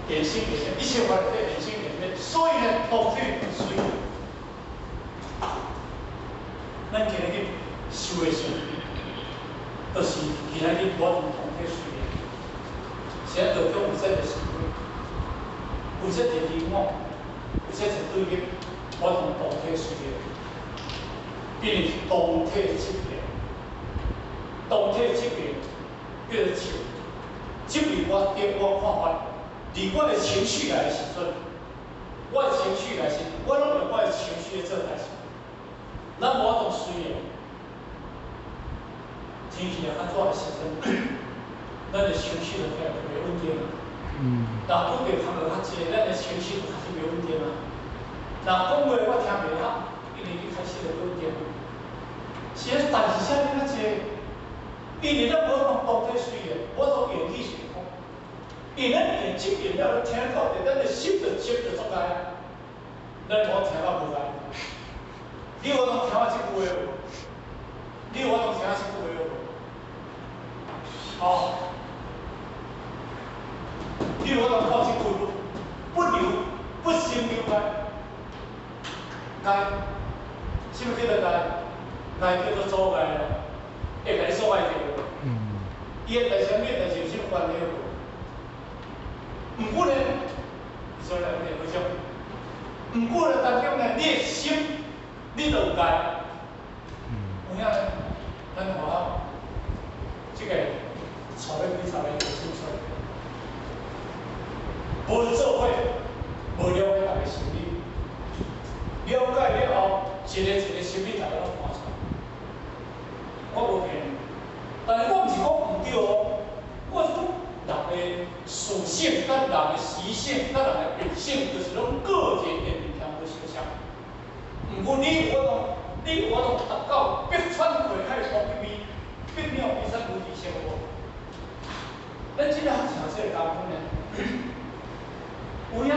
緣生緣滅，一切法都緣生緣滅，所以呢，當體隨緣。咱今日去修的時，就是今日我同當體隨緣。現在道中有這個是非，有這個你我，有這個對立，我同當體隨緣，因為當體執變，當體執變叫做執，執是我的我看法。伫我的情緒來的時陣，我的情緒來時，我攏用我的情緒來做代誌。咱無法度隨緣，天氣若較熱的時陣，咱的情緒就起來就袂穩定啊。若拄著工課較濟，咱的情緒就開始袂穩定啊。若講話我聽袂合，因為伊開始就不穩定。是啊，但是啥物較濟？因為咱無當當體隨緣，無當緣起性空。因為咱眼睛眼了聽到的，咱的心就接就作來，咱無聽到無來。你有當聽我這句話無？你有當聽我這句話無？哦，你有當靠這句無？不留不生留礙，礙，什麼叫做礙？礙叫做阻礙咯，會共你阻礙著。伊的代志，咩代志有啥物關係無？毋過呢，所以來會講，毋過呢，當中呢，你的心，你就有礙。有影呢？咱學校這個帶欲幾十个學生出來，無做伙，無了解逐个心理，了解了後，一個一個心理，大家攏看出來。我無騙你，但是我毋是講毋對哦，我是講人的屬性、佮人的習性、佮人的秉性，就是攏個人的物件無相像。毋過你有法度，你有法度達到百川歸海無一味，百鳥飛散無一聲無。咱這個學像這個功夫呢，有影呢？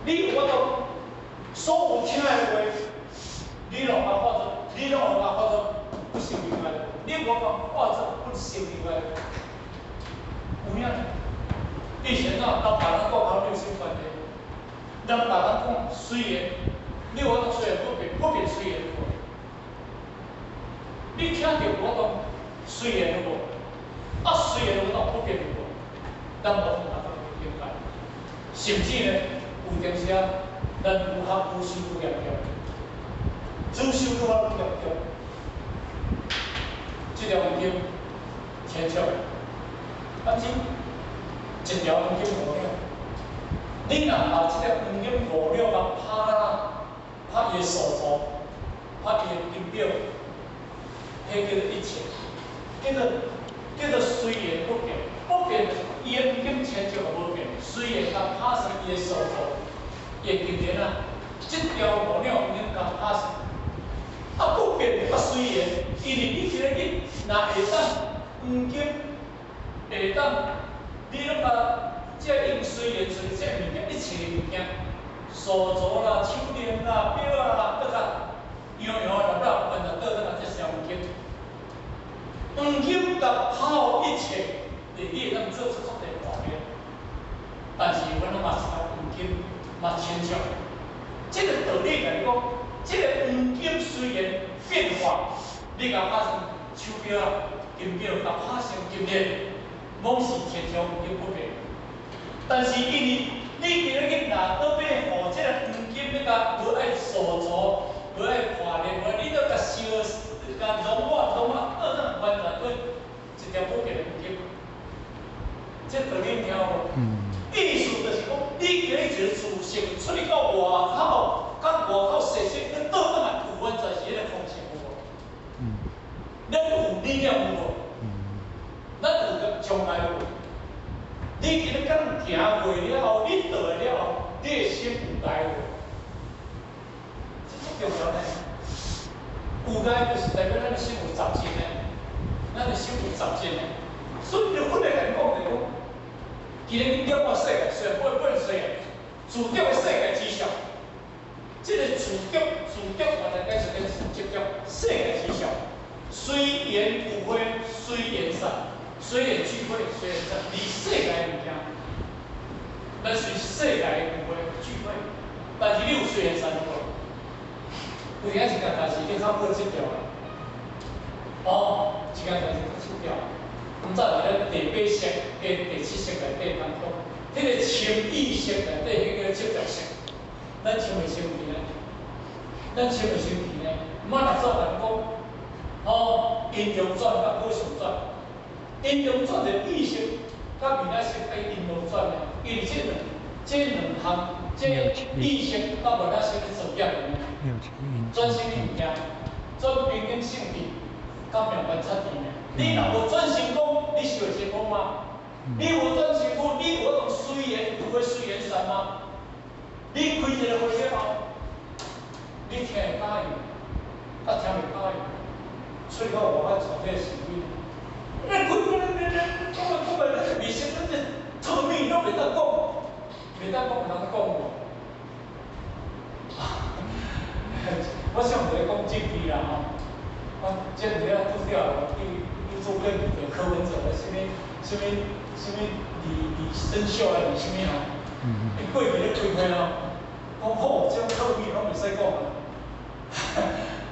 你有法度所有聽的話，你攏會化做，你攏會化做不成例外。你有法度化做不成例外。有影？以前啊，人別人講佮你有啥關係？人別人講隨緣，你有法度隨緣不變，不變隨緣無？你聽著有法度隨緣無？啊，隨緣有法度不變無？咱無可能達到境界，甚至呢，有當時啊，咱愈學愈修愈嚴重，愈修愈學愈嚴重。這條黃金清楚，啊，這一條黃金五兩，你若把這條黃金五兩共拍啦，拍伊的數字，拍伊的金表，彼叫做一切，叫做隨緣不變，不變就是伊的黃金千像無變，隨緣共拍算伊的數字，伊的金錢啊，這條五兩黃金共拍算，啊不變啊隨緣，因為你這個伊若會當黃金會當，你攏共這用隨緣隨這物件，一切物件，數軸啦、手鏈啦、錶啦，閣較樣樣啊，立了，完全倒轉來這是黃金。黃金共拋一切，你會當做出足濟改變。但是阮攏嘛是條黃金嘛親像，這個道理來講，這個黃金雖然變化，你共拍成手錶啊、金錶，共拍成金鏈，攏是親像黃金不變。但是因為你今日若倒尾予這個黃金欲共無愛塑造，無愛破裂，無你閣共燒，共融化、融化，倒轉完全變一條不變的黃金。這道理你聽無？意思就是講，你今日一個自性出去到外口，佮外口世界，你倒轉來有完全是彼個空性有無？咱有理念有無？咱有個將來無？你今日敢行過了後，你倒來了後，你的心有礙無？這足重要呢。有礙就是代表咱的心有雜質呢，咱的心有雜質呢。所以，佛來講就講，今日恁了解世界，雖然不不能世界，自著的世界之相，這個自著自著，原來解釋跟執著世界之相，隨緣聚會，隨緣散，隨緣聚會，隨緣散，離世界的物件，咱隨世界的聚會聚會，但是你有隨緣散無？有影一件代誌，你較過執著啦。哦，一件代誌較執著。毋知佇咧第八識加第七識內底當中，彼個深意識內底彼個執著識，咱生袂生氣呢？咱生袂生氣呢？毋好若做人講，哦，陰陽轉佮果相轉，陰陽轉的意識，佮未來識佮陰陽轉呢？因為這兩項，這意識佮未來識咧做業呢，轉生的物件，轉平等性智，佮妙觀察智呢？你若無轉成功，你修會成功嗎？你無轉成功，你有法度隨緣，有會隨緣善嗎？你開一個會了後，你聽會佮意，啊聽袂佮意，喙口無法傳這個是非。你開你你你講來講來，你未識，你這臭蜜攏袂當講，袂當講，有人講無？我上回講政治啦吼，我這日啊拄著去去做個着柯文哲的啥物啥物啥物李李生秀啊，李啥物吼？伊過去咧開會吼，講好，這種臭蜜攏袂使講啊。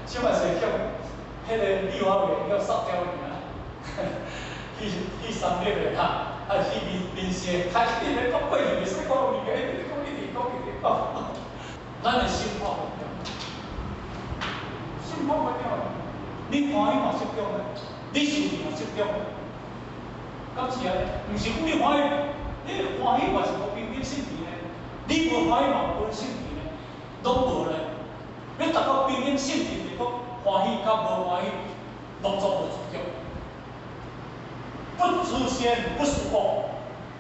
小嘛是叫彼個立法委員叫殺掉去啊，去去三立的哈，啊去民民視，開始咧講過去袂使講物件，一直講一直講一直講，咱的心破袂掉，心破袂掉，你歡喜嘛集中的，你受嘛集中的，敢是按呢？毋是講你歡喜，你歡喜嘛是無平等性智呢，你無歡喜嘛無性智呢，攏無咧。你達到平等性智，就是講歡喜佮無歡喜，攏總無執著。不住善，不住惡，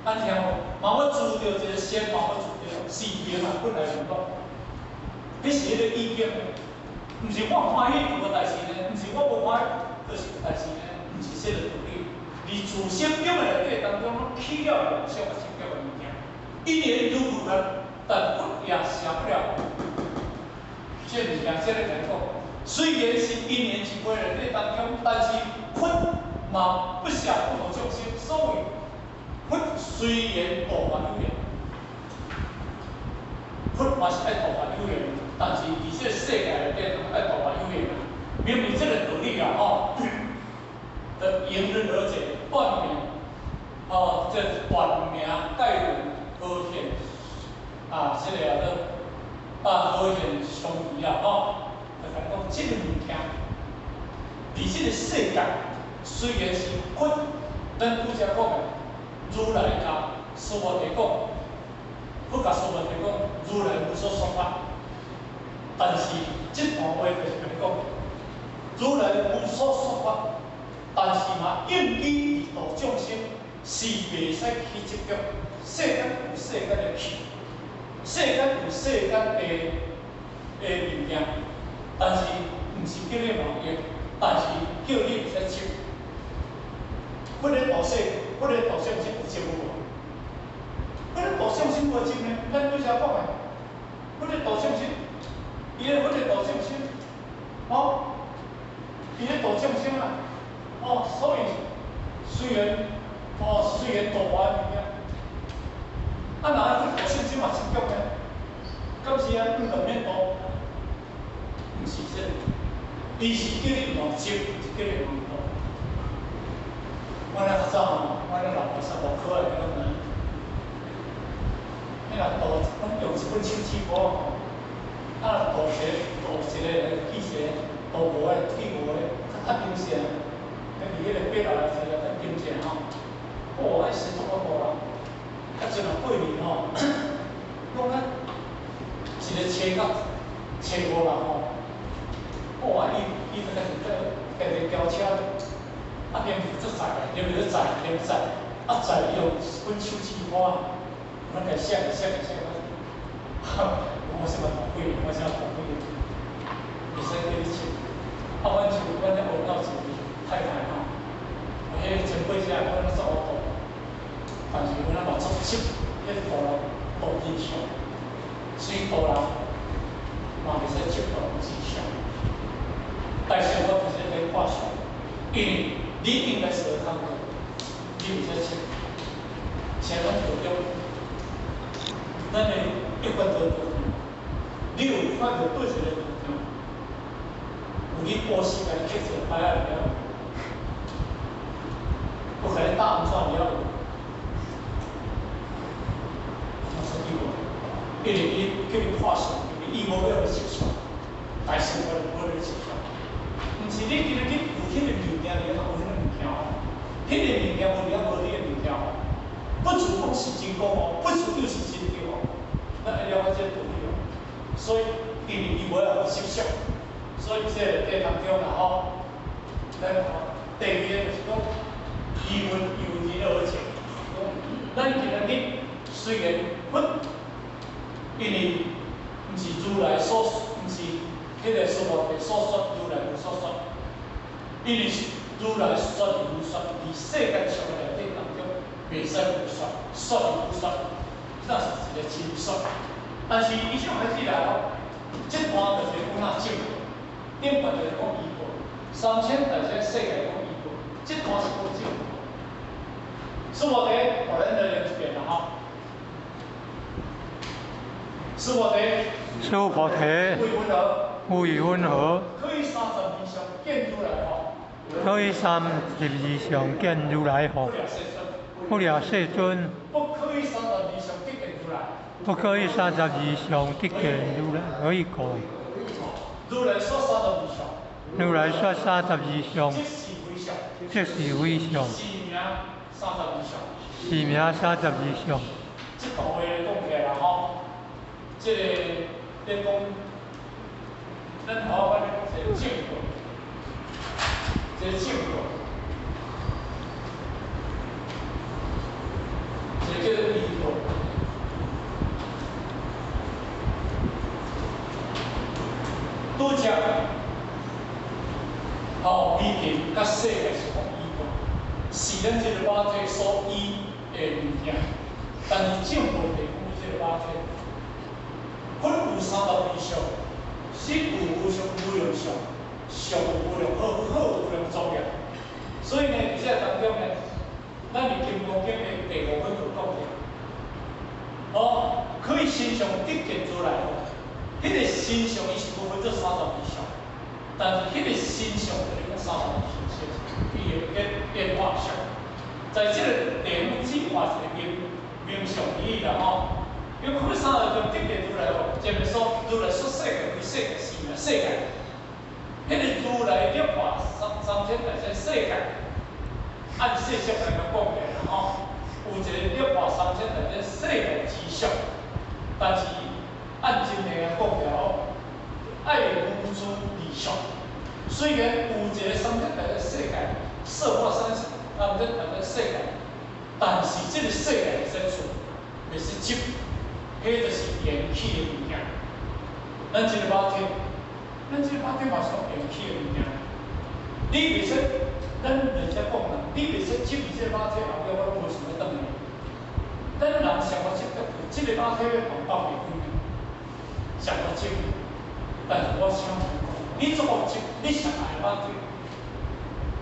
按聽無？嘛我住著一個善，嘛我住著是緣啊，本來就講，彼是彼個意境的，毋是我歡喜就無代誌呢，毋是我無歡喜就是有代誌呢，毋是這個道理。佇自性中的內底當中，攏起了妄想佮執著的物件，一念如如來，但佛也捨不了。這物件，這個來講，雖然是因緣際會內底當中，但是佛嘛不捨不度眾生。所謂佛隨緣度化有緣，佛嘛是愛度化有緣，但是佇這個世界內底，愛度化有緣啊。明明這個道理啦，吼，的迎刃而解，斷名，哦，這斷名蓋論何現啊，這個啊都啊何現相異啊，吼，就共講這個物件，佇這個世界雖然是佛，咱拄才講的如來共須菩提講，佛共須菩提講，如來無所說法，但是這段話就是共你講，如來無所說法，但是嘛，應機而度眾生，是袂使去執著。世間有世間的趣，世間有世間的的物件，但是毋是叫你忘記，但是叫你袂使執。佛咧度世，佛咧度眾生有執無？佛咧度眾生無執呢？咱拄才講的，佛咧度眾生，伊咧佛咧度眾生，哦，伊咧度眾生啊，哦，所以雖然，哦，雖然度化的物件，啊，若佛度眾生嘛執著呢？敢是啊？毋當免度，毋是這個，伊是叫你毋執，毋是叫你毋度。阮較早吼，阮老婆實無可愛的攏知影。彼若度，攏用一本手指簿吼，啊，度一個，度一個記一個，度無的記無的，較較精神。啊，佇彼個爬落來時較精神吼。哦，彼時足好度啦。啊，陣若過年吼，講啊，一個車到車五人吼，哦，啊，伊伊就家己家己轿車，啊，連續做載，連續載，連載，啊載用一本手指簿，咱家寫寫寫寫，哈，我啥物大鬼，我啥大鬼，會使叫你笑。啊，阮像阮遐學到一位太太吼，我彼個前輩者，阮咧做烏度，但是阮嘛足執，彼個度人度真相，所以度人嘛袂使執度人真相。但是我就是咧掛相，因為你應該學工課，你袂使執。現在咱道中，咱的一般道道場，你有看著佗一個道場，有你布施共你刻一個牌仔了，有共你打紅紙了無？我說對無？因為伊叫你破相，因為伊無欲予你執相，大乘法無欲予你執相，毋是你今日去有彼個物件佇遐，有彼個物件哦，彼個物件無佇遐無你的物件哦。不住講是真講哦，不住就是真對哦。咱愛了解這個道理哦。所以，因為伊無愛予執相，所所以這個過當中啦吼，咱看第二个就是講疑問由人而起，講咱今仔日雖然佛，因為毋是如來所，毋是彼個娑婆提所說，如來無所說，因為如來說而無說，佇世間上內底當中，袂使無說，說而無說，那是一個真說。但是伊想開始來哦，這段就是講那正果，頂段就是講依果，三千大千世界講依果，這段是講正果。須菩提，予咱來念一遍啦吼。須菩提，須菩提，為云何？為云何？可以三十二相見如來吼。可以三十二相見如來吼。不了世尊。不了世尊。不可以三十二相得見如來。不可以三十二相得見如來，何以故？如來說三十二相。如來說三十二相。即是非相。即是非相。是名三十二相。是名三十二相。這段話講起來啦吼，這個咧講，咱頭仔咧講一個正果，一個正果，一個叫做依果。拄則，吼，微尘佮世界是講依果，是咱這個肉體所依的物件。但是正果地講這個肉體，佛有三十二相，色有無常無量相，相有無量好，好有無量莊嚴。所以呢，佇這當中呢，咱佇《金剛經》的第五品就講者，哦，可以身相得見如來哦。彼個身相伊是無分做三十二相，但是彼個身相就是講三十二相是伊的變變化相，在這個地方只畫一個名名相而已啦吼。因為可以三十二相得見如來哦，前面說如來說世界為世界是名世界，彼個如來變化三三千大千世界，按世相來講起來啦吼，有一個變化三千大千世界之相，但是按真理來講起來哦，愛無住二相。雖然有一個三千大千世界，說化三三千大千世界，但是這個世界會使出，袂使執，彼就是緣起的物件。咱這個肉體，咱這個肉體嘛是緣起的物件。你袂使，咱人家講啦，你袂使執佇這個肉體後壁，我攏無想欲轉來。咱人上懸執著這個肉體欲放放袂開，上懸執。但是我想講，你怎麼執？你上愛肉體，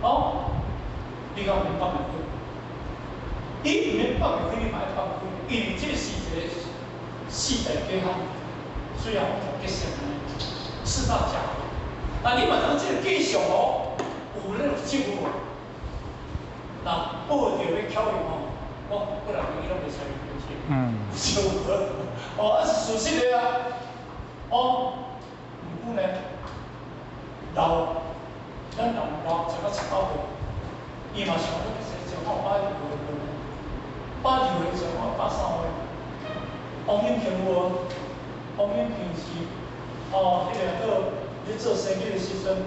哦，你敢免放袂開？你毋免放袂開，你嘛愛放開，因為這是一個四大假相，雖然講結成按呢，四大假合，但你嘛知影這個假相哦，有那種執無？若報著欲巧伊吼，我個人伊攏袂使伊變成。有無？哦，啊是事實的啊。哦，毋過呢，老，咱人老食到七九歲，伊嘛想講食到百二歲，百二歲食到103歲。王永慶有無？王永慶是哦，彼個閣咧做生意的時陣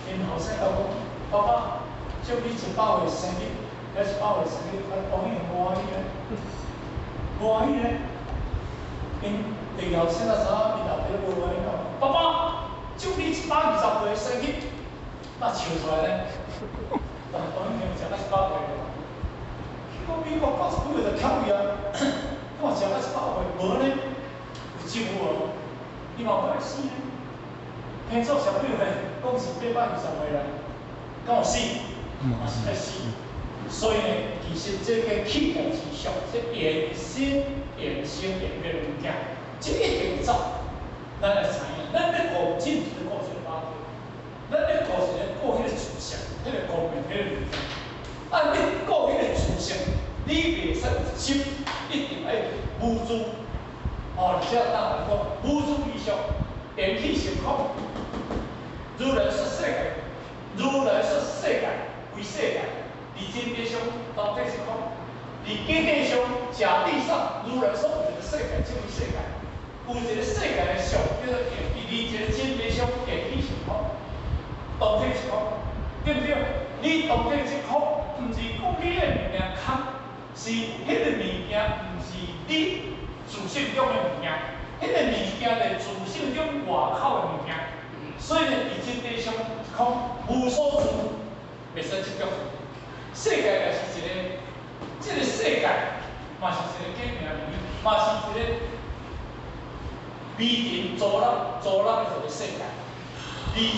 ，𪜶後生共講，爸爸，祝你100歲生日，遐100歲生日，啊，王永慶無歡喜呢，無歡喜呢。𪜶第二後生仔知影，𪜶老爸無歡喜，爸爸，祝你120歲生日，那笑出來呢。但王永慶食到100歲了，去講美國80幾歲就巧伊啊，看食到100歲，無呢，有執無？伊嘛無愛死呢。聽說上幾歲，講是820歲啦，敢有死？嘛是愛死。所以呢，其實這個氣界之相，這緣生緣生緣滅的物件，這一定會走。咱來知影，咱咧顧真是咧顧這個肉體，咱咧顧是咧顧彼個自性，彼個光明，彼個物件。啊，你顧彼個自性，你袂使有執，一定愛無住。哦，而且當來講，無住異相，緣起性空。如來說世界，如來說世界為世界，佇真諦上到底是空，佇假諦上假諦上，如來說有一個世界，這為世界，有一個世界的相叫做緣起，佇一個真諦上緣起性空。對毋對？你當體即空，毋是講你的物件空，是彼個物件毋是你自性中的物件，彼個物件是自性中外口的物件。所以呢，佇真諦上空無所住，袂使執著。世界也是一個，這個世界嘛是一個假名詞，嘛是一個迷塵組合組合的一個世界。迷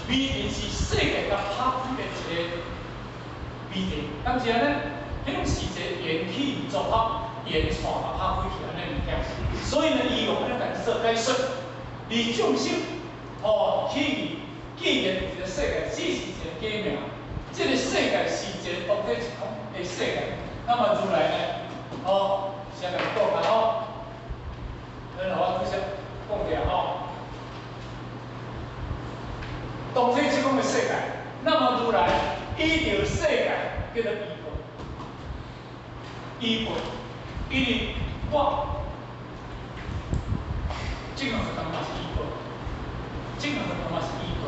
迷塵是世界共拍開的一個迷塵，敢是按呢？彼攏是一個緣起組合、緣線共拍開去按呢物件。所以呢，伊用按呢代誌做解說，而眾生哦，起既然有一個世界，只是一個假名，這個世界是一個當體一空的世界。那麼如來呢？哦，先來講啊吼，咱互我拄則講者吼，當體一空的世界，那麼如來依著世界叫做依報，依報，因為我這個是當嘛是依報，這個是當嘛是依報，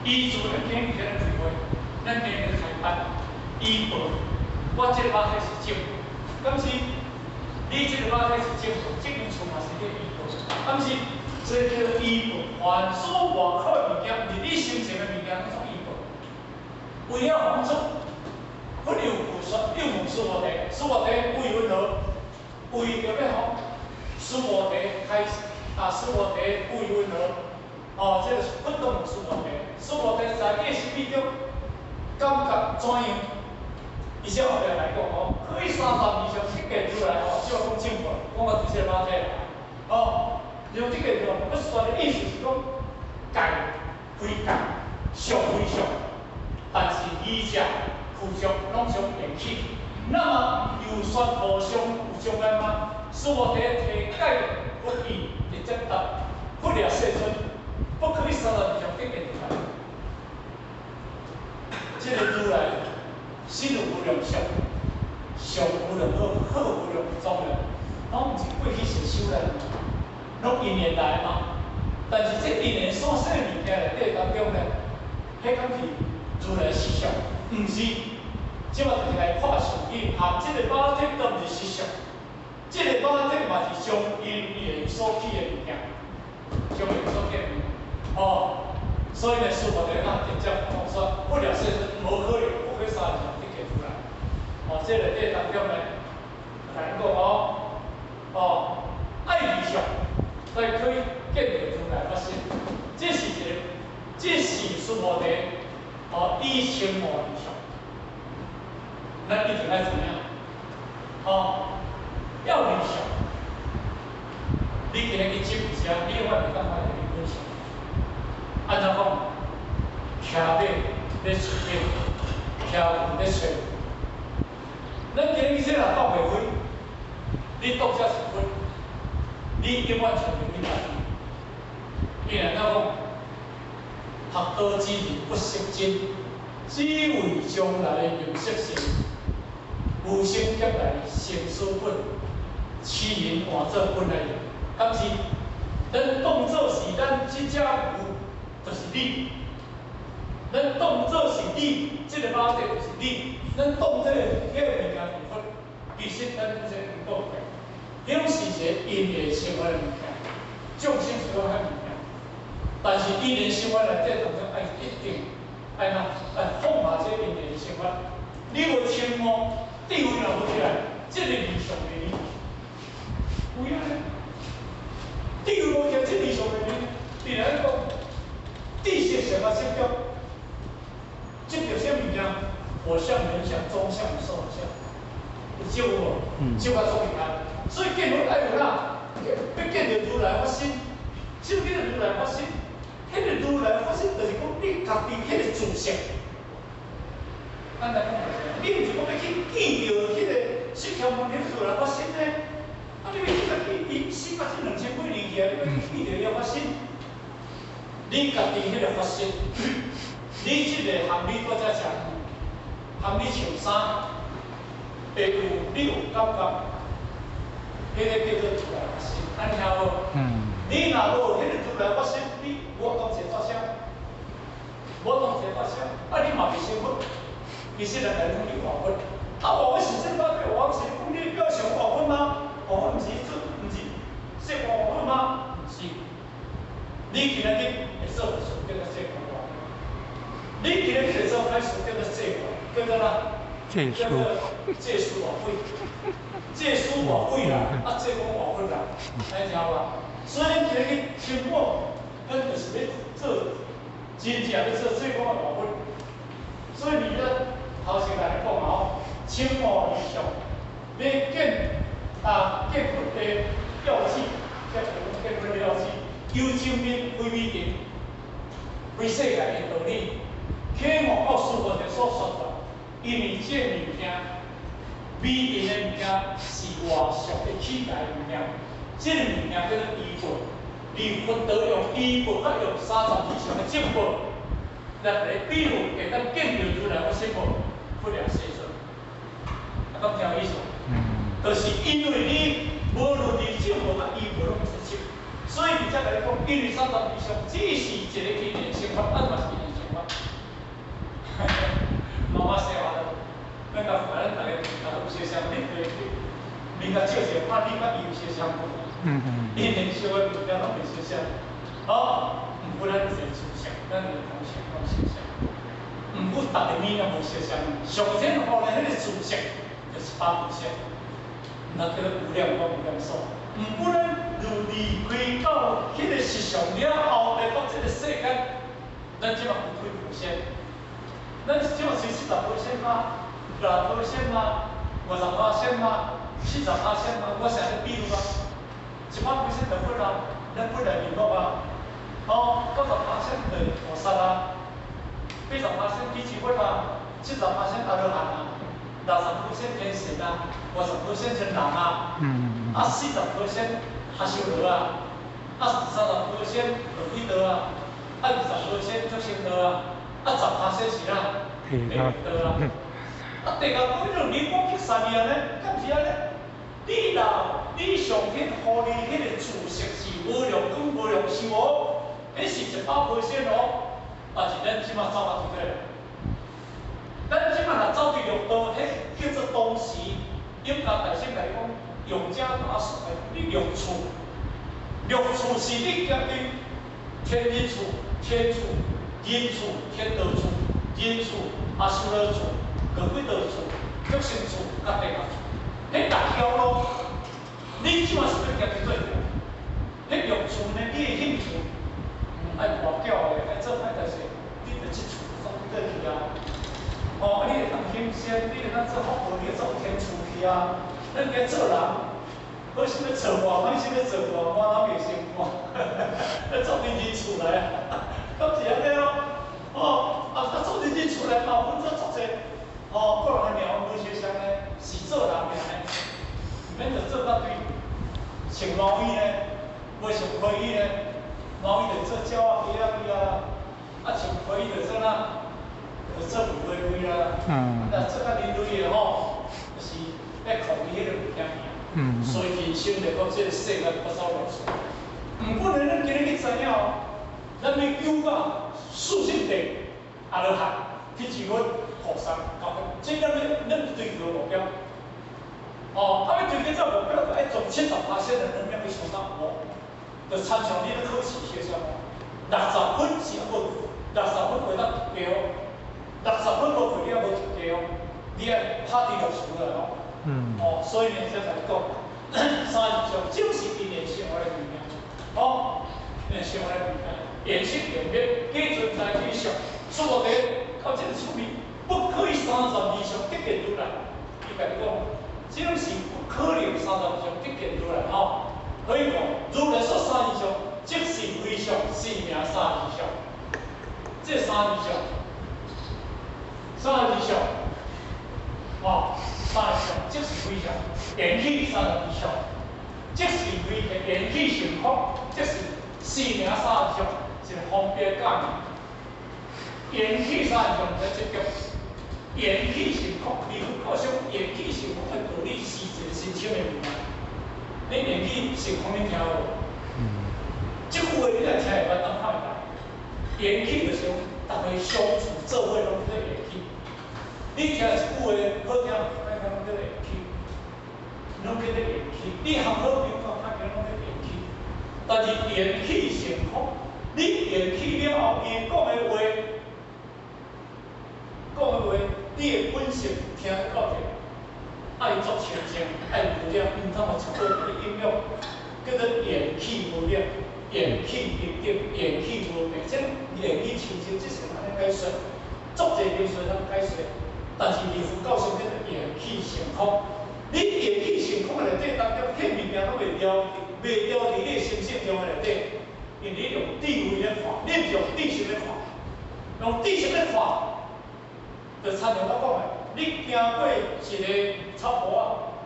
依自咱今日佇咧開會，咱今日咧開班，依報，我這個肉體是正，敢是？你這個肉體是正，這間厝嘛是咧依報，敢是？這叫依報，凡所外口的物件，毋是你心情的物件，攏總依報。為了防止，佛又說，又問須菩提，須菩提為云何？為著欲予須菩提開始啊，須菩提為云何？哦，這個是佛講問須菩提，須菩提在你心意中感覺怎樣？伊才後壁來講哦，可以32相得見如來吼，只講正法，講到這個肉體哦，用這個用，我說的意思是講，界非界，相非相，但是二者互相攏相緣起。那麼又說無相有障礙嗎？須菩提提解佛意，直接答佛了世尊，不可以32相得見如來。這個如來身有無量相，相無量好，好無量莊嚴，攏毋是過去世修來的，攏因緣來嘛。但是這因緣所生的物件內底當中呢，彼敢是如來實相，毋是。這馬就是來看相應，含這個肉體都毋是實相，這個肉體嘛是將因緣所起的物件，將因緣所起的物件。哦，所以呢，師父就啊直接講說，佛了世尊，無可能，不可以32相得見如來。哦，這內底當中呢，來講哦，哦，愛離相，才可以見著如來法身。這是一個，這是須菩提哦，以稱夢離相。咱一定愛怎樣？哦，要離相。你今日去執車，你永遠袂當看著你本相。按怎講？騎馬咧出馬，騎牛咧揣。咱今日去這若鬥袂開，你當這是佛，你永遠揣袂你家己。因為按怎講？學道之人不識真，只為將來認識性。無生劫來生死本，痴人換做本來人。敢是？咱當作是咱這隻牛，就是你。咱當作是你，這個肉體就是你。咱當這個彼個物件是佛，其實咱這毋講的，彼種是一個因緣生發的物件，眾生是講彼物件。但是因緣生發內底當中愛一定愛哪愛放下這因緣生發。你無稱夢，智慧若無起來，這個理想袂離。有影呢？智慧無起來，這個理想袂離。佇來講，知識上啊執著，執著啥物件？我相、人相、眾相、壽相，有少無？少甲足厲害。所以見佛愛有哪？欲見著如來法身，啥物叫做如來法身？彼個如來法身就是講你家己彼個自性。簡單講就是，你毋是講欲去見著彼個釋迦牟尼如來法身呢？啊，你欲去家己伊死甲這2000幾年去啊，你欲去見著伊個法身？你家己彼個法身，你這個含你拄才食，含你穿衫，會有你有感覺，彼個叫做如來法身，按呢聽無？你若無彼個如來法身，你無當一個法相，無當一個法相，啊，你嘛袂其實人來講你活佛，啊活佛是這擺對活佛是講你表象活佛嗎？活佛毋是做，毋是說活佛嗎？毋是。你今仔日會做事叫做說活佛，你今仔日會做歹事叫做說活，叫做啥？借書。叫做借書活鬼，借書活鬼啦，啊借講活佛啦，安尼聽無？所以咱今日去聽我，咱就是欲做真正欲做做講的活佛。所以你咧頭先來講吼，稱呼理想，欲見啊見佛的要旨，叫做見佛的要旨，求正面非美德，非世界的道理，啟悟到師父的所說的，因為這個物件，美德的物件是外俗的乞丐的物件，這個物件叫做依報，而佛道用依報，佮用32相的正報。來來比喻，會當見著如來我說無，佛也世尊，啊，敢聽有意思？嗯。就是因為你無論你正報佮依報攏無相，所以佇遮共你講，因為32相只是一個因緣生法，咱嘛是因緣生法。媽媽生活啦，咱共咱逐个逐个有相像，你袂你共照者，看你佮伊有相像無？因緣生的物件攏袂相像，好，毋過咱有一個思想，咱有同性攏相像。毋過逐个物件無相像，上天予咱彼個知識就是百無色，那叫做無量光無量壽。毋過咱如離開到彼個實相了後，來到這個世間，咱這馬有幾菩薩？咱這馬是70%嗎？60%嗎？50%嗎？40%嗎？我成日比喻啊，100%就佛啊，咱本來面目啊，哦，90%就是菩薩啊，80%起智佛啊，70%阿羅漢啊，60%天神啊，50%成人啊，啊40%阿修羅啊，啊30%餓鬼道啊，啊20%畜生道啊，啊10%是啥？地地獄道啊。啊，地獄道你就離我去三年呢，敢是按呢？你若你上天予你彼個知識是無量光無量壽哦，彼是100% 哦。但是咱這馬走啊對不對？咱這馬若走佇六道，彼叫做當時永嘉大師共你講，勇者大師你六處，六處是你家己天人處、天處、人處、天道處、人處、阿修羅處、餓鬼道處、畜生處、佮地獄處，彼六條路，你這馬是欲行佇佗條？彼六處呢，你的興趣，愛跋筊的，愛做歹代誌，你就這處走佇佗去啊？哦，啊，你會當行善，你會當做福報，你會做天處去啊。咱該做人，好心欲做官，歹心欲做官，我哪袂成官？咱做佇人厝來啊，敢是按呢咯？哦，啊啊，做佇人厝來嘛，分做足濟。哦，個人的命運無相像呢，是做人爾呢，毋免著做到對，像貓咪呢，無像溪魚呢，貓咪就做鳥仔、雞仔、雞仔，啊像溪魚就做哪？就做魚尾啦。若做較人類的吼，就是欲控制彼個物件爾。所以人生來講，這個世間不走樂事。毋過呢，咱今日去知影哦，咱欲求到四聖諦阿羅漢去成佛菩薩，這咱欲咱追求目標。哦，啊，欲追求這個目標，就愛從70%的能量去相當無，就親像你咧考試相像，60分是猶無，六十分袂當及格哦，六十分無過你猶無及格哦，你愛拍佇60來哦。哦，所以呢，才共你講，32相就是因緣生活的物件，哦，因緣生活的物件，緣生緣滅，假存在之相，說無佇到這個趣味，不可以32相得見如來。伊共你講，這種是不可能32相得見如來吼。所以講，如來說三二相，即是非相，是名三二相。這三二相，三二相，哦，三二相，即是非相，緣起三十二相，即是非緣起性空，即是是名三二相，是方便教義。緣起三二相在這叫緣起性空，離佛告訴緣起性空的道理是一個深深的物件。你緣起性空你聽無？這句話你若聽會捌，當看會捌。緣起就是講，逐个相處做伙攏叫做緣起。你聽一句話好聽，歹聽攏叫做言語，攏叫做言語。你含好朋友講歹聽，攏叫言語。但是緣起性空，你緣起了後，伊講的話，講的話，你的本性聽得到者，愛作清淨，愛無染，毋通予出過去影響，叫做緣起無染，緣起平等，緣起無別，這緣起清淨，這是按呢解說，足濟經書通解說。但是佇佛教上叫做緣起性空，你緣起性空的內底當中，彼物件攏袂牢，袂牢佇你的心性中的內底，因為你用智慧咧看，你毋是用知識咧看，用知識咧看，就親像我講的，你行過一個草坡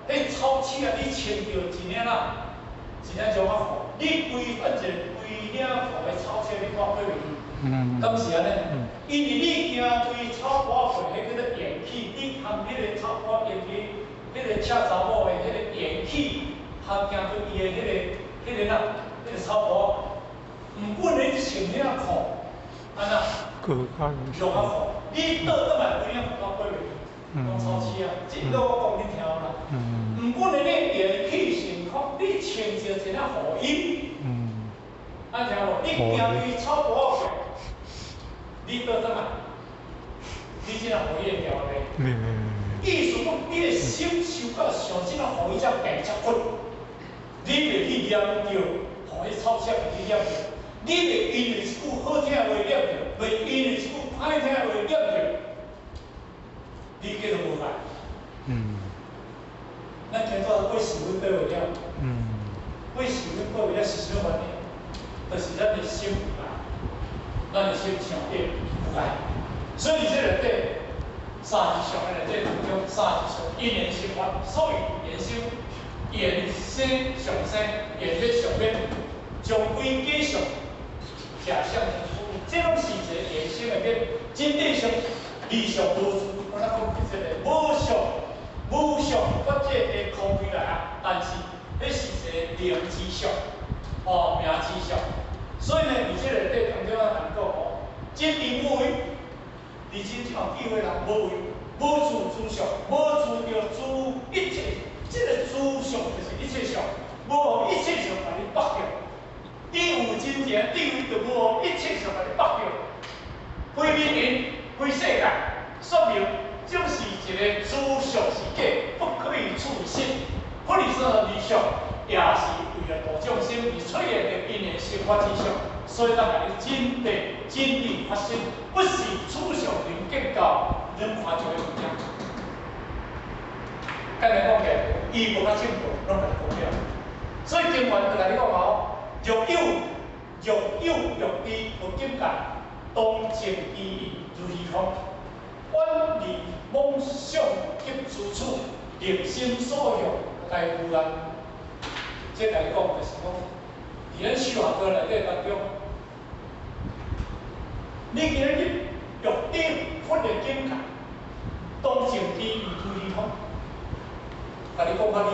仔，彼草刺啊，你穿著一領啦，一領絨仔褲，你規反一個規領褲的草刺，你看過袂去？敢是按呢？因為你行對草坡過，彼叫做緣起，你含彼個草坡緣起，彼個赤查某的彼個緣起，含行對伊的彼個哪，彼個草坡，毋管你穿領褲，按怎？絨仔褲，你倒轉來規領褲都過袂去，攏草刺啊！這個我講你聽啦。毋管你緣起性空，你穿著一領雨衣，按聽無？你行對草坡過。你倒轉來，你這領雨衣會牢袂？意思講，你的心受到像這領雨衣遮白遮骨，你袂去染著，予彼草刺去染著，你袂因為一句好聽的話染著，袂因為一句歹聽的話染著，你叫做無害。咱今早過四分八月了，過四分八月了是啥物原因？就是咱的心有愛，咱的心想得有愛，所以這內底三十相的內底當中，三十相因緣生法，所以緣生緣生相生，緣滅相滅，將歸假相，假相成出，這攏是一個緣生的滅，真諦相離相無住，我來講這個無相無相法界的空開來啊，但是彼是一個名之相，哦，名之相。所以呢，佇這個內底當中啊，人講哦，真諦無為，佇真正有智慧人無為，無住諸相，無住著諸一切，這個諸相就是一切相，無予一切相共你縛著。你有真正智慧，就無予一切相共你縛著。非名言，非世界，說明這是一個諸相是假，不可以處實。佛利說離相，也是為了度眾生而出現的因緣生法之相，所以咱來真諦真理發生，不是諸相能見到，恁看這個物件。簡單講起來，伊無較進步，攏共你講了。所以經文就共你講哦，若有若有欲知佛境界，當證其義如虛空，遠離妄想及諸處，令心所向皆無礙。這共你講就是講，佇咱修學道內底當中，你今日欲知佛的境界，當證其義如虛空，共你講較了。